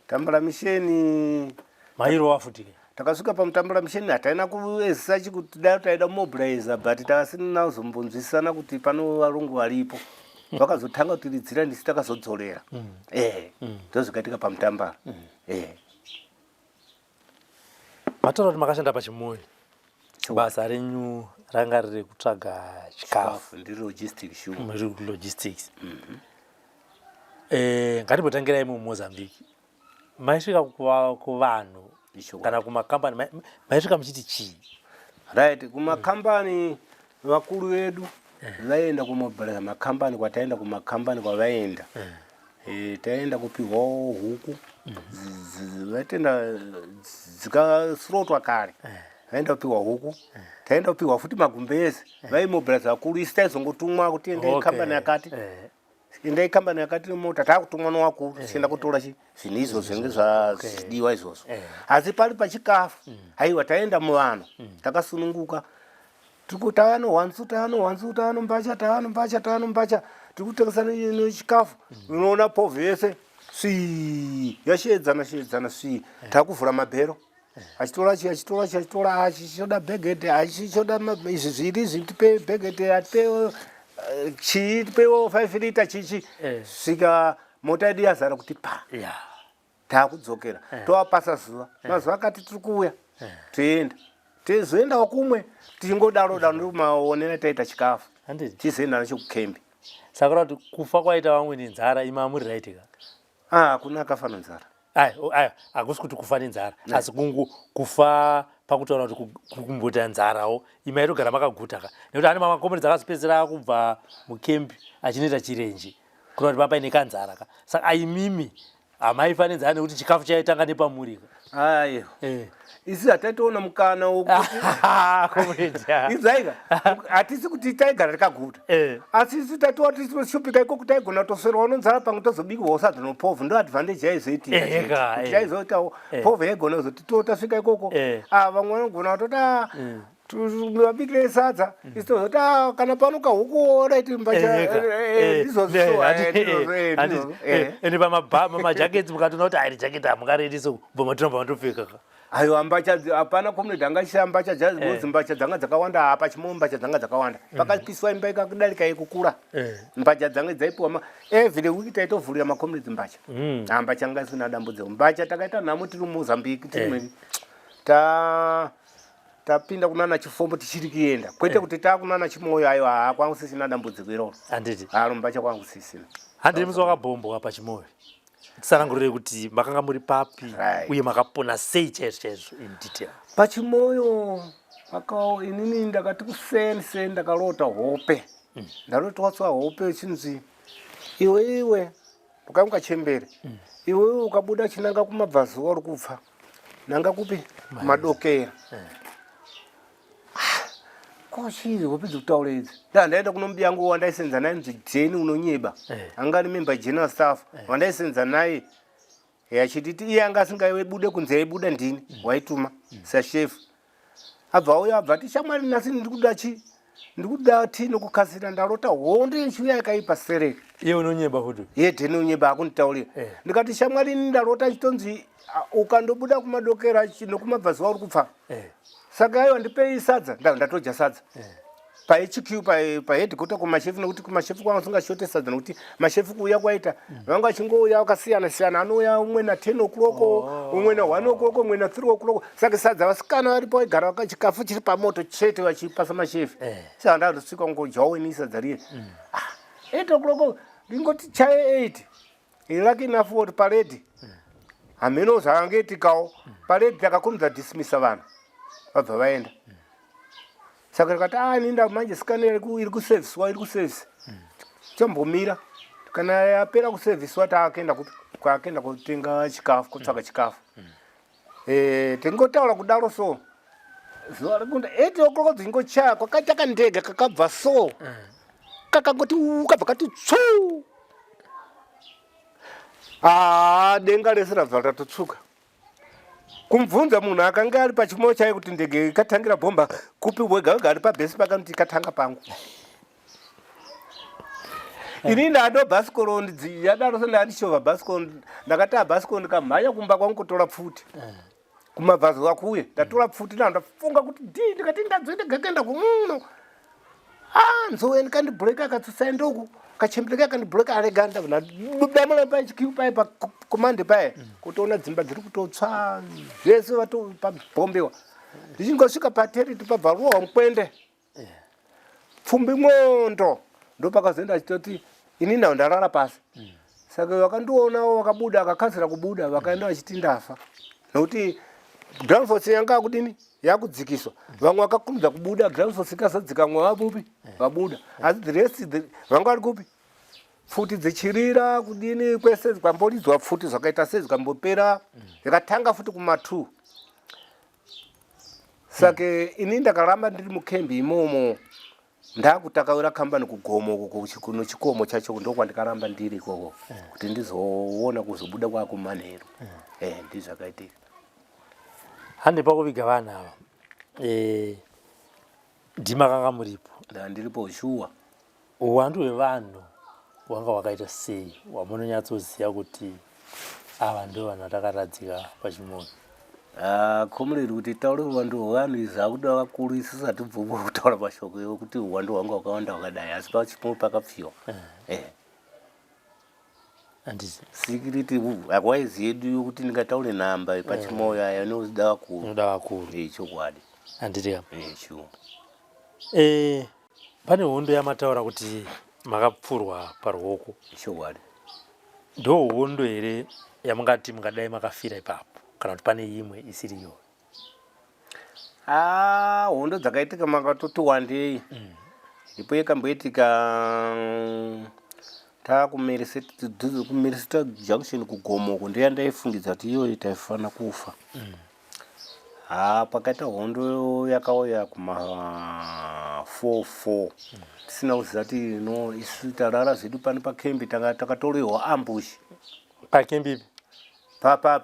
Tambara misheni Mairova futi ke. Takasvika pamutambura misheni hataina kuezisa chikuti dai taida kumobiliza but takasina kuzombonzwisisana kuti pano varungu varipo vakazotanga kutiridzira ndisi takazodzorera eh ndozvikaitika pamutambara eh. Mataura kuti makashanda pachimunyu. Basa renyu ranga riri kutsvaga chikafu. Ndiri logistic sure. Muri logistics. Eh, ngatimbotangirai muMozambique. Maisvika kuvanhu Ichokwadi. kana kumakambani maisvika muchiti chii? Right kumakambani vakuru vedu vaienda kumobiliza makambani kwataenda kumakambani kwavaenda Eh, taenda kupihwawo huku vaitenda dzikasorotwa kare vaenda kupiwa huku taenda kupiwa futi magumbezi vaimobiliza vakuru isi taizongotumwa kuti endai kambani yakati endai kambani yakati nemota taakutumwa nowakuru tichienda kutora zvinhu izvo zvinenge zvichidiwa izvozvo asi pari pachikafu haiwa taenda muvanhu takasununguka tiri tava nohwanzu tava nohwanzu tava nombacha tava nombacha tava nombacha tiri kutengesa nechikafu unoona povho yese svi yasheedzana sheedzana svi takuvhura mabhero achitora chi achitora chi achitora achi chichoda bhegete achi chichoda izvi zviri izvi tipe bhegete atipe chii tipewo 5 lita chichi svika mota yedu yazara kuti pa taakudzokera tovapasa zuva mazuva akati tiri kuuya toenda tizoendawo kumwe tichingodaro daro ndomaonera taita chikafu Handiti. tizoenda nacho kukembi. Saka kuti kufa kwaita vamwe nenzara imi amuri right ka? Ah, hakuna akafa nenzara. Ayi, ayi, hakusi kuti kufa nenzara asi kungu kufa Pakutaura kuti kumboita nzarawo, imi aitogara makaguta ka, nekuti ane mamwe makomboni dzakazopedzisira akubva mukembi achinoita chirenje, kureva kuti papaine kanzara ka. Saka imimi hamaifa nenzara nekuti chikafu chaitanga nepamuri ka? Aiwa. Isu hataitoona mukana wokuti Comrade. Izaika hatisi kuti taigara takaguta. Asi isu tatova tichishupika ikoko, taigona kutoswerawo nonzara, pamwe tozobikirwawo sadza nopovho. Ndo advantage yaizoitika chete. Eka, Kuti yaizoitawo povho yaigona kuzoti to tasvika ikoko. Ah, vamwe vanogona kutoti, ah, vabikirei sadza, isu tozoti, ah, kana pano kahuku raiti mbacha. Eka. Ndizvozvo, ndizvozvo, ndizvozvo. Ende pamajaketsi mukatoona kuti airi jaketi hamungaredi, so bva matinobva matopfeka ka. Aiwa, mbacha hapana comrade angashiya mbacha jazi. Mbacha dzanga dzakawanda apa chimo, mbacha dzanga dzakawanda. Pakapiswa imba ikadarika ikukura. Mbacha dzanga dzaipiwa every week, taitovhurira macomrades mbacha. Ah, mbacha anga isina dambudziko. Mbacha takaita nhamo tiri muMozambique, tiri ta tapinda kunana Chifombo tichiri kuenda, kwete kuti taakunana Chimoyo. Aiwa, haa, kwangu sisina dambudziko iroro. Handiti? Haro, mbacha kwangu sisina. Handiri musi wakabhombwa paChimoyo, tisanangurire kuti makanga muri papi uye makapona sei chaizvo chaizvo, in detail. PaChimoyo pakao, inini ndakati kuseni seni ndakarota hope. Ndarotwatswa hope chinzi, iwe iwe, ukamuka chembere iwe, ukabuda chinanga kumabvazuva uri kupfa, nanga kupi? Kumadokera. Ko chii hope dzikutaura idzi? Ndaenda kuno mubiyangu wandaisenza naye, nzi Jeni unonyeba. Anga ari member general staff wandaisenza naye. Achititi iye anga asingabude kunze, aibuda ndini waituma sashefu. Abva auya, abva ati, shamwari, nhasi ndikuda chi ndikuda tii nokukasira, ndarota hondo yechiuya yakaipa sereki. Iye unonyeba futi? Iye Dheni unyeba akunditaurira. Ndikati, shamwari, ini ndarota chitonzi, ah, ukandobuda kumadokera nokumabvazuva uri kupfa. Saka aiwa, ndipei sadza. Ndatodya sadza paHQ, paheadquarter, kumashefu, nekuti kumashefu kwanga usingashote sadza, nekuti mashefu kuuya kwaita vanga vachingouya vakasiyana siyana. Anouya umwe na 10 o'clock, umwe na 1 o'clock, umwe na 3 o'clock. Saka sadza vasikana varipo vaigara chikafu chiri pamoto chete vachipasa mashefu. Saka ndandosvika ngodyawo ini sadza riye. Ah, 8 o'clock ndingoti chaye 8, lucky enough kuti parade hameno zvaangaitikawo parade, takakurumidza dismissa vanhu, vabva vaenda. Saka ndikati, a ninda manje scanner iri kuserviswa, iri kuservice, chambomira. Kana yapera kuserviswa, taakenda kupi? Kwaakenda kutenga chikafu, kutsvaka chikafu. Tingotaura kudaro, so zuva rekunda 8 o'clock dzingochaya, kwakaita kandege kakabva so, kakangoti kabva kati tsuu. Ah, denga rese rabva ratotsvuka. Kumubvunza munhu akanga ari pachimoyo chaiye kuti ndege ikatangira bhomba kupi, wega wega ari pabhesi pakanoti ikatanga pangu. Ini ndado bhasikoro yadaro so ndandichovha bhasikoro, ndakataa bhasikoro, ndikamhanya kumba kwangu kutora pfuti. Kumabvazuva kuye ndatora pfuti, ndafunga kuti dii, ndikati ndadzoenda gakenda kumuno. Ah, nzou ndikandibhureka, akatsusa ndoku kachembere akandibhureka, arega ndabudamura paHQ paye, pacommand paye, kutoona dzimba dziri kutotsva zvese, vatopabhombewa. Ndichingosvika pateriti, pabva ruwa mukwende pfumbi mwondo, ndopakazoenda achitoti ini nawo ndarara pasi. Saka vakandionawo vakabuda, akakasira kubuda, vakaenda vachiti ndafa, nokuti ground force yanga yakudini, yakudzikiswa. Vamwe vakakurumidza kubuda, ground force ikazadzika, mwe vabupi vabuda, asi the rest vanga vari kupi? Pfuti dzichirira kudini kwese, kwamboridzwa pfuti zvakaita sei, zvikambopera, zvikatanga futi kuma2. Saka ini ndakaramba ndiri mukembi imomo, ndakutakawira kambani kugomo uko, kuno chikomo chacho, ndokwandikaramba ndiri ikoko kuti ndizoona kuzobuda kwakumanheru. Ndizvakaitika. Hande pakuviga vanhu ava, ndimakanga muripo? Ndandiripo, shuwa. Uwandu hwevanhu hwanga hwakaita sei, hwamunonyatsoziva kuti ava ndo vanhu vatakaradzika paChimoyo? Ah, comrade, kuti taure uwandu hwevanhu izvi akuda vakuru. Isusu hatibvumi kutaura mashoko ekuti uwandu hwanga hwakawanda hwakadai, asi paChimoyo pakapfiwa. Handiti? Security hakwaizi yedu yokuti ndingataure nhamba paChimoyo aya, inoda vakuru. Inoda vakuru. Chokwadi. Handiti ka? Sure. Pane hondo yamataura kuti makapfurwa paruoko. Chokwadi. Ndo hondo here yamungati mungadai makafira ipapo, kana kuti pane imwe isiri iyoyo? Ah, hondo dzakaitika makatoti wandei. Ipo yakamboitika takumeriseta junction kugomo uko ndiyo yandaifungidza kuti iyoyo taifana kufa. Haa pakaita hondo yakauya kuma 44 tisina kuziva kuti no isu tarara zvedu pano pakembi takatorehwa ambush. Pakembi ipi?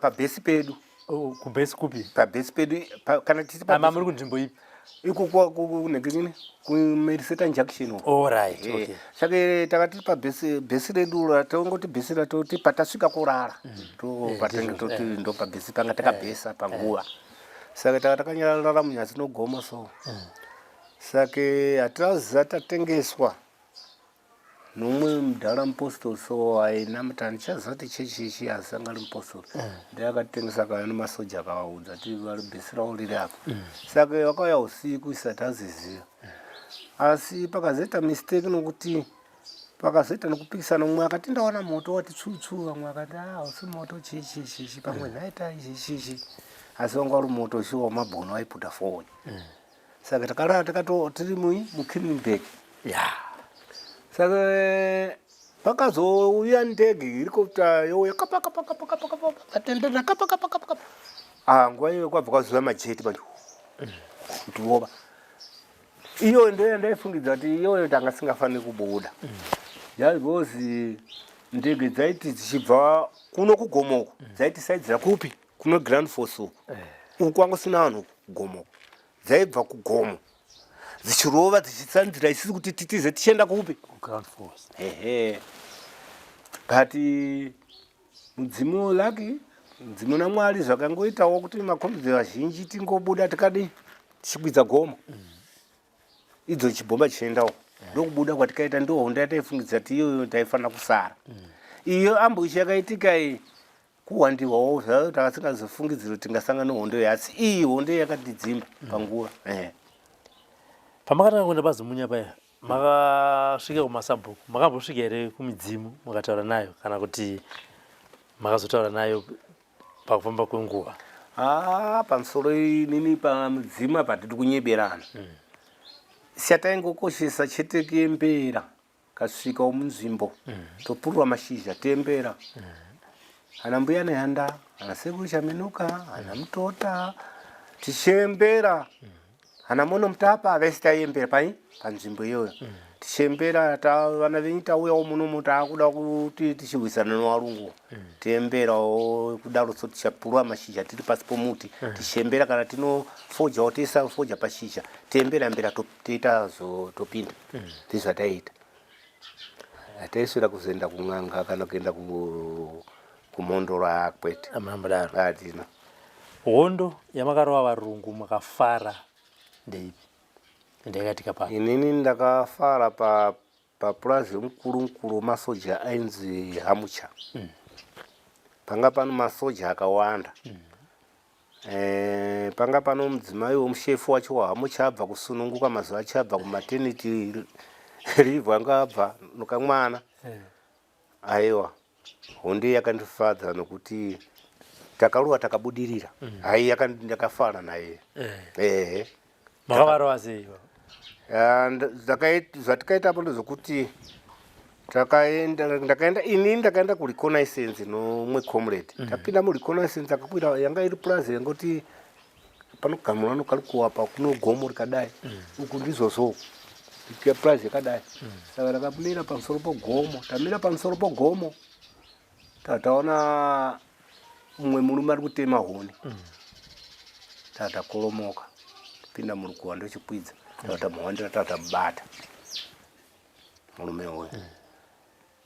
Pabhesi pedu. Oh, kubhesi kupi? Pabhesi pedu kana tisi pa muri kunzvimbo ipi? Iko kunhekini kumeriseta junction. All right, eh, okay. Saka takati pabhesi bhesi redu ratongoti bhesi ratoti patasvika kurara. To eh, patenge toti eh. ndo pabhesi panga takabhesa panguva. Saka taka takanyarara munyasi nogoma so. Saka hataziva tatengeswa. Nomwe mudhara mupostori so ainamata handichaziva kuti chechi ichi asi anga ari mupostori mm. ndiye akatengesa akauya nemasoja akavaudza ti vari bhesi ravo riri apa mm. saka vakauya usiku isati aziziva mm. asi pakazoita mistake nokuti pakazoita nokupikisana mumwe akati ndaona moto wati tsvuu vamwe akati a ah, usi moto chii chii chii chii pamwe nhaita ichi chii chii asi wanga uri moto shuwa wamabhono waiputa forward saka takarara takato tiri mui mukinningburg ya saka pakazouya ndege helicopter youya kapakapakapakapakatendera kapakapakapaka ah nguva iyoyo kwabva kwazuva majeti manje kutirova iyo ndoyo yandaifungidza kuti iyoyo tanga singafaniri kubuda just because ndege dzaiti dzichibva kuno kugomoko dzaitisaidzira kupi kuno grand force uku eh. uku kwanga usina vanhu kugomo dzaibva kugomo dzichirova dzichitsanzira isisi kuti titize tichienda kupi ehe but mudzimu laki mudzimu namwari zvakangoitawo kuti makombidzo vazhinji tingobuda tikadi tichikwidza gomo mm. idzo chibhomba chichiendawo ndokubuda kwatikaita ndo hondo yataifungidzira ti iyoyo taifanira kusara mm. iyo ambushi yakaitika iyi kuwandirwawo zvayo takasingazofungidzira kuti tingasangana nehondo iyi asi iyi hondo iyi yakatidzimba mm. panguva eh. Pamakatanga kuenda pazimunya paya makasvika kumasabhuku makambosvika here kumidzimu mukataura nayo kana kuti makazotaura nayo pakufamba kwenguva? Ah, pamusoro inini pamudzimu apa tiri kunyeberana mm. Siataingokoshesa chete kuembera Kasvikawo munzvimbo mm. topurwa mashizha tembera mm. ana mbuya nehanda ana sekuru chaminuka ana mutota tichiembera mm. ana mono mutapa vese taiembera pai panzvimbo iyoyo mm. tichiembera vana venyu tauyawo munomu taakuda kuti tichirwisana nevarungu mm. tiemberawo kudaro so tichapurwa mashizha tiri pasi pomuti mm. tichiembera kana tinofojawo toisa foja pashizha tiembera mbera toita topinda mm. ndizvataiita hataiswera kuzoenda kun'anga kana kuenda kumhondoro kwete amambodaro hatina hondo yamakarova varungu makafara ndeipi ndayakatika pa inini ndakafara pa papurazi yomukuru mukuru wemasoja ainzi hamucha mm. panga pano masoja akawanda mm. Eh, panga pano mudzimai wemushefu wacho wahamuchabva kusununguka mazuva achabva kumaternity leave anga abva nokamwana eh. Aiwa hondo yakandifadza nokuti takaruwa takabudirira mm. Hai yakafana naye eh. Ehe makavarova sei? Zvatikaita apo ndezvekuti takaenda ndakaenda ini ndakaenda kureconnaissance nomwe comrade mm. Tapinda mureconnaissance akakwira yanga iri purazi yangoti panogamura nokarukuwa pa kuno gomo rikadai mm. Uku ndizvozvo purazi yakadai mm. Saka takamira pamusoro pogomo tamira pamusoro pogomo tataona mumwe murume ari kutema huni mm. Tatakoromoka pinda murukuwa ndochikwidza tatamuhwandira tatamubata murume uyu mm.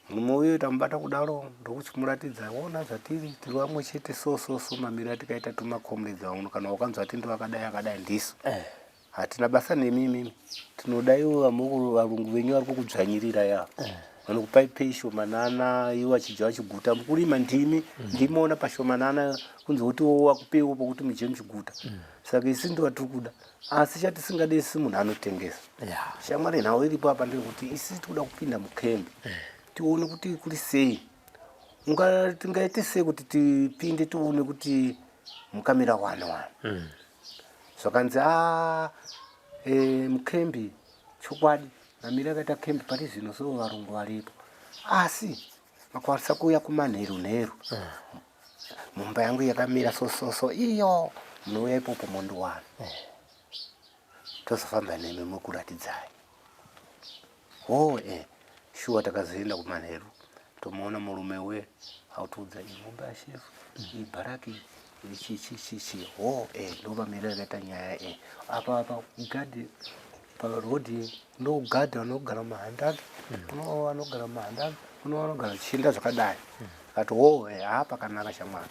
Murume uyu tamubata kudaro ndokuchimuratidza ona zvatiri tiri vamwe chete so so so mamiro atikaita tumakomredzi vamwe kana wakanzwa ti ndo akadai akadai ndisu eh. Hatina basa nemi imimi tinoda ivo varungu venyu vari kukudzvanyirira ya eh. Vanokupai pei shomanana ivo vachidya vachiguta mukurima ndimi mm. Ndimoona pashomanana kunze kuti wakupewo pokuti mudye muchiguta mm. Saka isi ndo vatiri kuda asi chatisingade isi munhu anotengesa yeah. Shamwari nhau iripo apa ndeyekuti isi tikuda kupinda mukembi yeah. Tione kuti kuri sei tingaite sei kuti tipinde tione kuti mukamira wani wani mm. Zvakanzi a e, mukembi chokwadi mamiri akaita kembi pari zvino so varungu varipo asi makwanisa kuuya kumanheru nheru mumba yangu yakamira so so so iyo munouya ipopo mondiwana tozofamba nemi mokuratidzai hoo eh shuwa takazoenda kumanheru tomuona murume uye autiudza imumba yashefu ibharaki chi chi chi chi hoo eh ndopamirira yakaita nyaya eh apa apa gadhi parodhi ndogadhi vanogara mumahandaki kuno vanogara mumahandaki kuno vanogara chinda zvakadai akati hoo eh haa pakanaka shamwari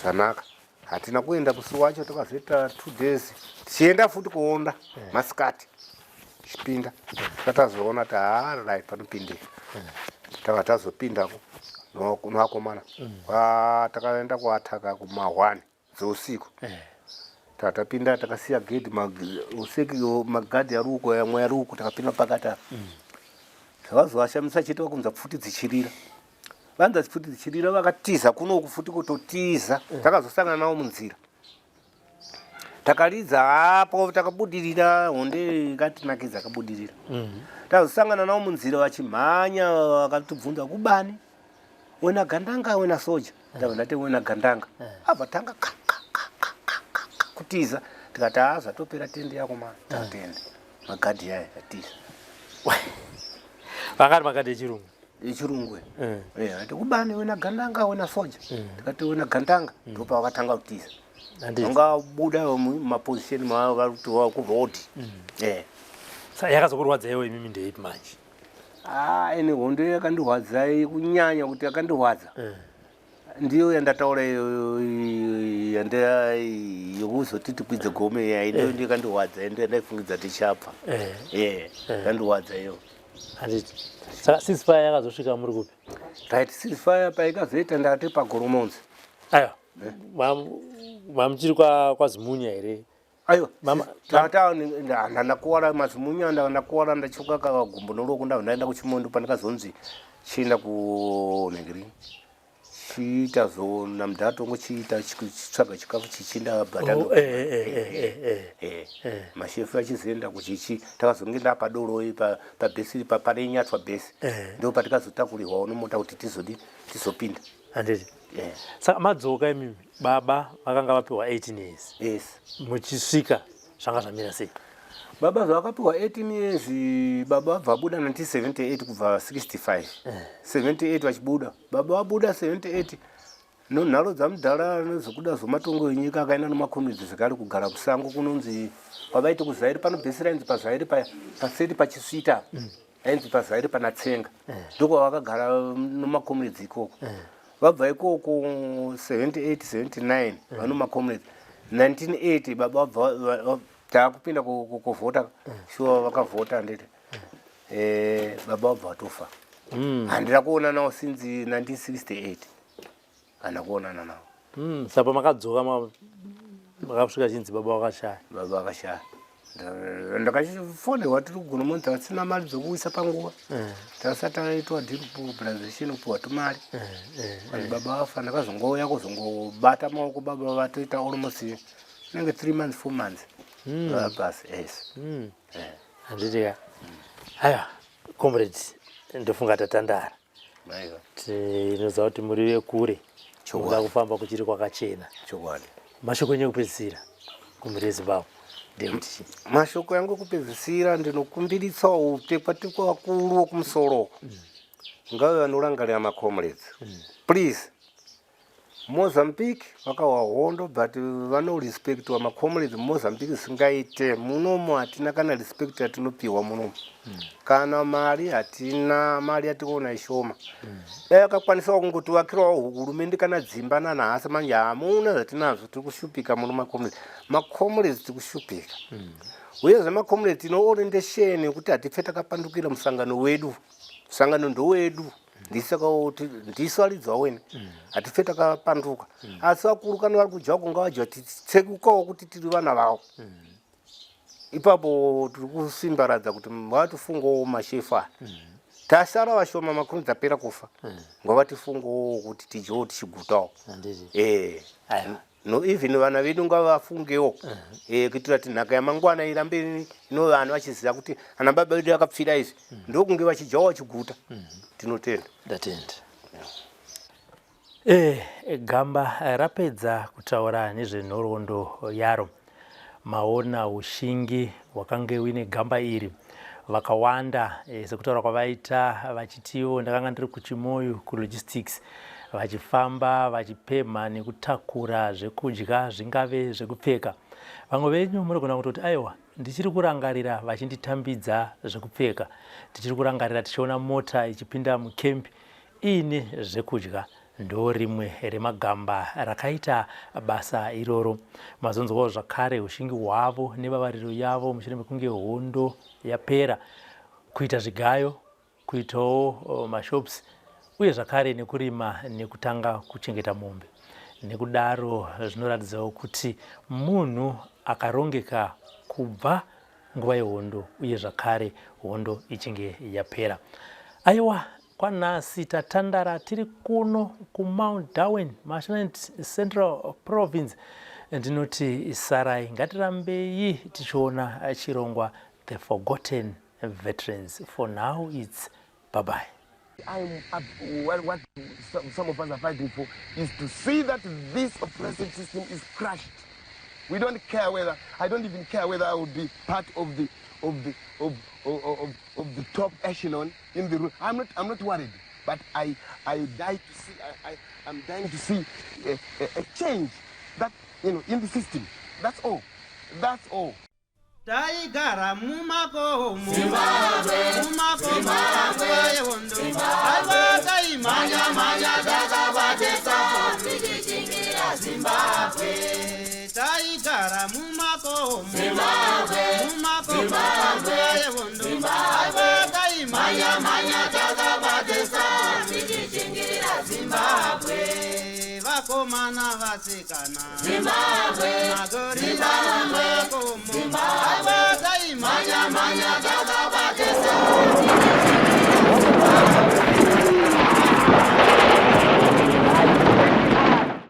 zvanaka hatina kuenda musi wacho takazoita two days tichienda futi kuonda masikati tichipinda tatazoona kuti haa right panopindika tava tazopindako nevakomana takaenda kuataka kumahwani dzeusiku tatapinda takasiya gedhi usiku magadhi ari uko yamwe ari uko takapinda pakati apa zvakazovashamisa chete vakunza pfuti dzichirira vanza pfuti dzichirira vakatiza kunoku futi kutotiza takazosangana navo munzira takaridza hapo takabudirira honde ikatinakidza akabudirira tazosangana navo munzira vachimhanya vakatibvunza kubani wena gandanga wena soja ndabva ndati wena gandanga abva tanga ka ka ka ka ka ka ka kutiza tikati haa zvatopera tende yako ma tatende magadhi aya atiza vakari magadhi echirungu echirungu eh ati kubani wena gandanga wena soja tikati wena gandanga ndopa vakatanga kutiza handiti vangabuda mumaposition mavo vari kuti kuroad eh Saka yakazokurwadza iwe imimi ndeipi manje ah ene hondo yakandirwadza kunyanya kuti yakandirwadza ndiyo yandataura iyoyo yanda yekuzoti tikwidze gome iya ndiyo ndiyo yakandirwadza ndiyo yandaifungidza tichapfa Eh. eh yakandirwadza iyo handiti saka ceasefire yakazosvika muri kupi right ceasefire paikazoita ndakati pagoromonzi aiwa mamuchiri kwazimunya here aiwa Mama- tata ndandakuwara mazimunya ndakuwara ndachoka kagumbo noroko ndabva ndaenda kuchimondo pandakazonzi chienda kunhengeri chiita zona mudhara chiita chitsvaga chikafu chichinda Oh, eh, eh, eh, eh, eh. Eh, mashefu achizoenda kuchichi takazonge ndapadoroi pabhesi parenyatwa bhesi Eh. ndo patikazotakurirwawo nomota kuti tizodi tizopinda handiti Eh, saka madzoka imimi baba vakanga vapiwa 18 years yes muchisvika zvanga zvamira sei baba zvavakapiwa 18 years baba vabva vabuda 1978 kubva 65 78 vachibuda baba vabuda 78 nonharo dzamudhara nezokuda zomatongo enyika akaenda nemakomedzi zvekare kugara kusango kunonzi kwavaiti kuzairi pano bhesi rainzi pazairi paya paseri pachisvita ainzi pazairi pana tsenga ndokwavakagara nomakomedzi ikoko vabva ikoko 78 79 vanomakomedzi 1980 baba vabva taakupinda kuvhota shuwa vakavhota handiti Eh, baba vabva vatofa handina kuona nawo since 1968 handina kuonana nawo Saka pamakadzoka makasvika chinzi baba vakashaya baba vakashaya ndakachifonerwa tiri kugona tasina mari dzokuisa panguva tasati taitwa demobilization kupiwa tumari vanhu baba vafa ndakazongouya kuzongobata maoko baba vatoita almost inenge 3 months 4 months basi yes Handiti ka aiwa comrade ndofunga tatandara Maiwa. Tinoziva kuti muri vekure Chokwadi. muda kufamba kuchiri kwakachena Chokwadi. Mashoko enyu ekupedzisira kumhuri yeZimbabwe ndekuti chii? Mashoko yangu ekupedzisira ndinokumbiritsawo utekwatekwa vakuru vokumusoro ngave vanorangarira macomrades please. Mozambique vakawa hondo but vanorespectwa macomrades muMozambique zvisingaite. Munomu hatina kana respect yatinopiwa munomu kana mari hatina mari yatikuona ishoma. Dai vakakwanisawo kungotivakirawo hurumende kana dzimba nanhasi manje hamuna zvatinazvo. Tiri kushupika muno macomrades macomrades tiri kushupika. Uyezve macomrades tine orientation yekuti hatife takapandukira musangano wedu. Musangano ndowedu ndisaka wene hatife takapanduka. Asi vakuru kana vari kudya kunga vadya titsekukawo kuti tiri vana vavo ipapo tiri kusimbaradza kuti vatifungowo mashefu aya tasara vashoma makuru dzapera kufa ngavatifungowo kuti tidyewo tichigutawo. Handiti Eh. Aiwa. No, even vana vedu ngavafungewo kuitira kuti nhaka yamangwana irambe ino vanhu vachiziva kuti ana baba vedu vakapfira izvi, ndokunge vachidyawo vachiguta. Tinotenda. Ndatenda. Gamba rapedza kutaura nezvenhoroondo yaro. Maona ushingi hwakange uine gamba iri. Vakawanda sekutaura kwavaita vachitiwo ndakanga ndiri kuChimoio kulogistics, vachifamba vachipemha nekutakura zvekudya, zvingave zvekupfeka. Vamwe venyu munogona kutoti, "Aiwa, ndichiri kurangarira vachinditambidza zvekupfeka, tichiri kurangarira tichiona mota ichipinda mukempi iine zvekudya." Ndo rimwe remagamba rakaita basa iroro. Mazonzwawo zvakare ushingi hwavo nevavariro yavo mushure mekunge hondo yapera, kuita zvigayo, kuitawo mashops, uye zvakare nekurima nekutanga kuchengeta mombe. Nekudaro zvinoratidzawo kuti munhu akarongeka kubva nguva yehondo, uye zvakare hondo ichinge yapera. Aiwa, kwanhasi tatandara tiri kuno kuMount Darwin, Mashonaland Central Province. Ndinoti sarai, ngatirambei tichiona chirongwa The Forgotten Veterans. For now it's bye bye. I'm up, what some of us are fighting for is to see that this oppressive system is crushed. We don't care whether, I don't even care whether I will be part of the top echelon in the room. I'm not worried, but I die to see, I'm dying to see a change in the system. That's all. That's all. Taigara mumakomo, mumakomo nguva yehondo. Aiwa, taimhanya mhanya takabatesa tichichingira Zimbabwe. Taigara mumakomo, mumakomo nguva yehondo. Aiwa, taimhanya mhanya takabatesa tichichingira Zimbabwe. Vakomana, vasikana, Zimbabwe. Magorila mumakomo. Aiwa, taimhanya mhanya takabatesa tichichingira Zimbabwe.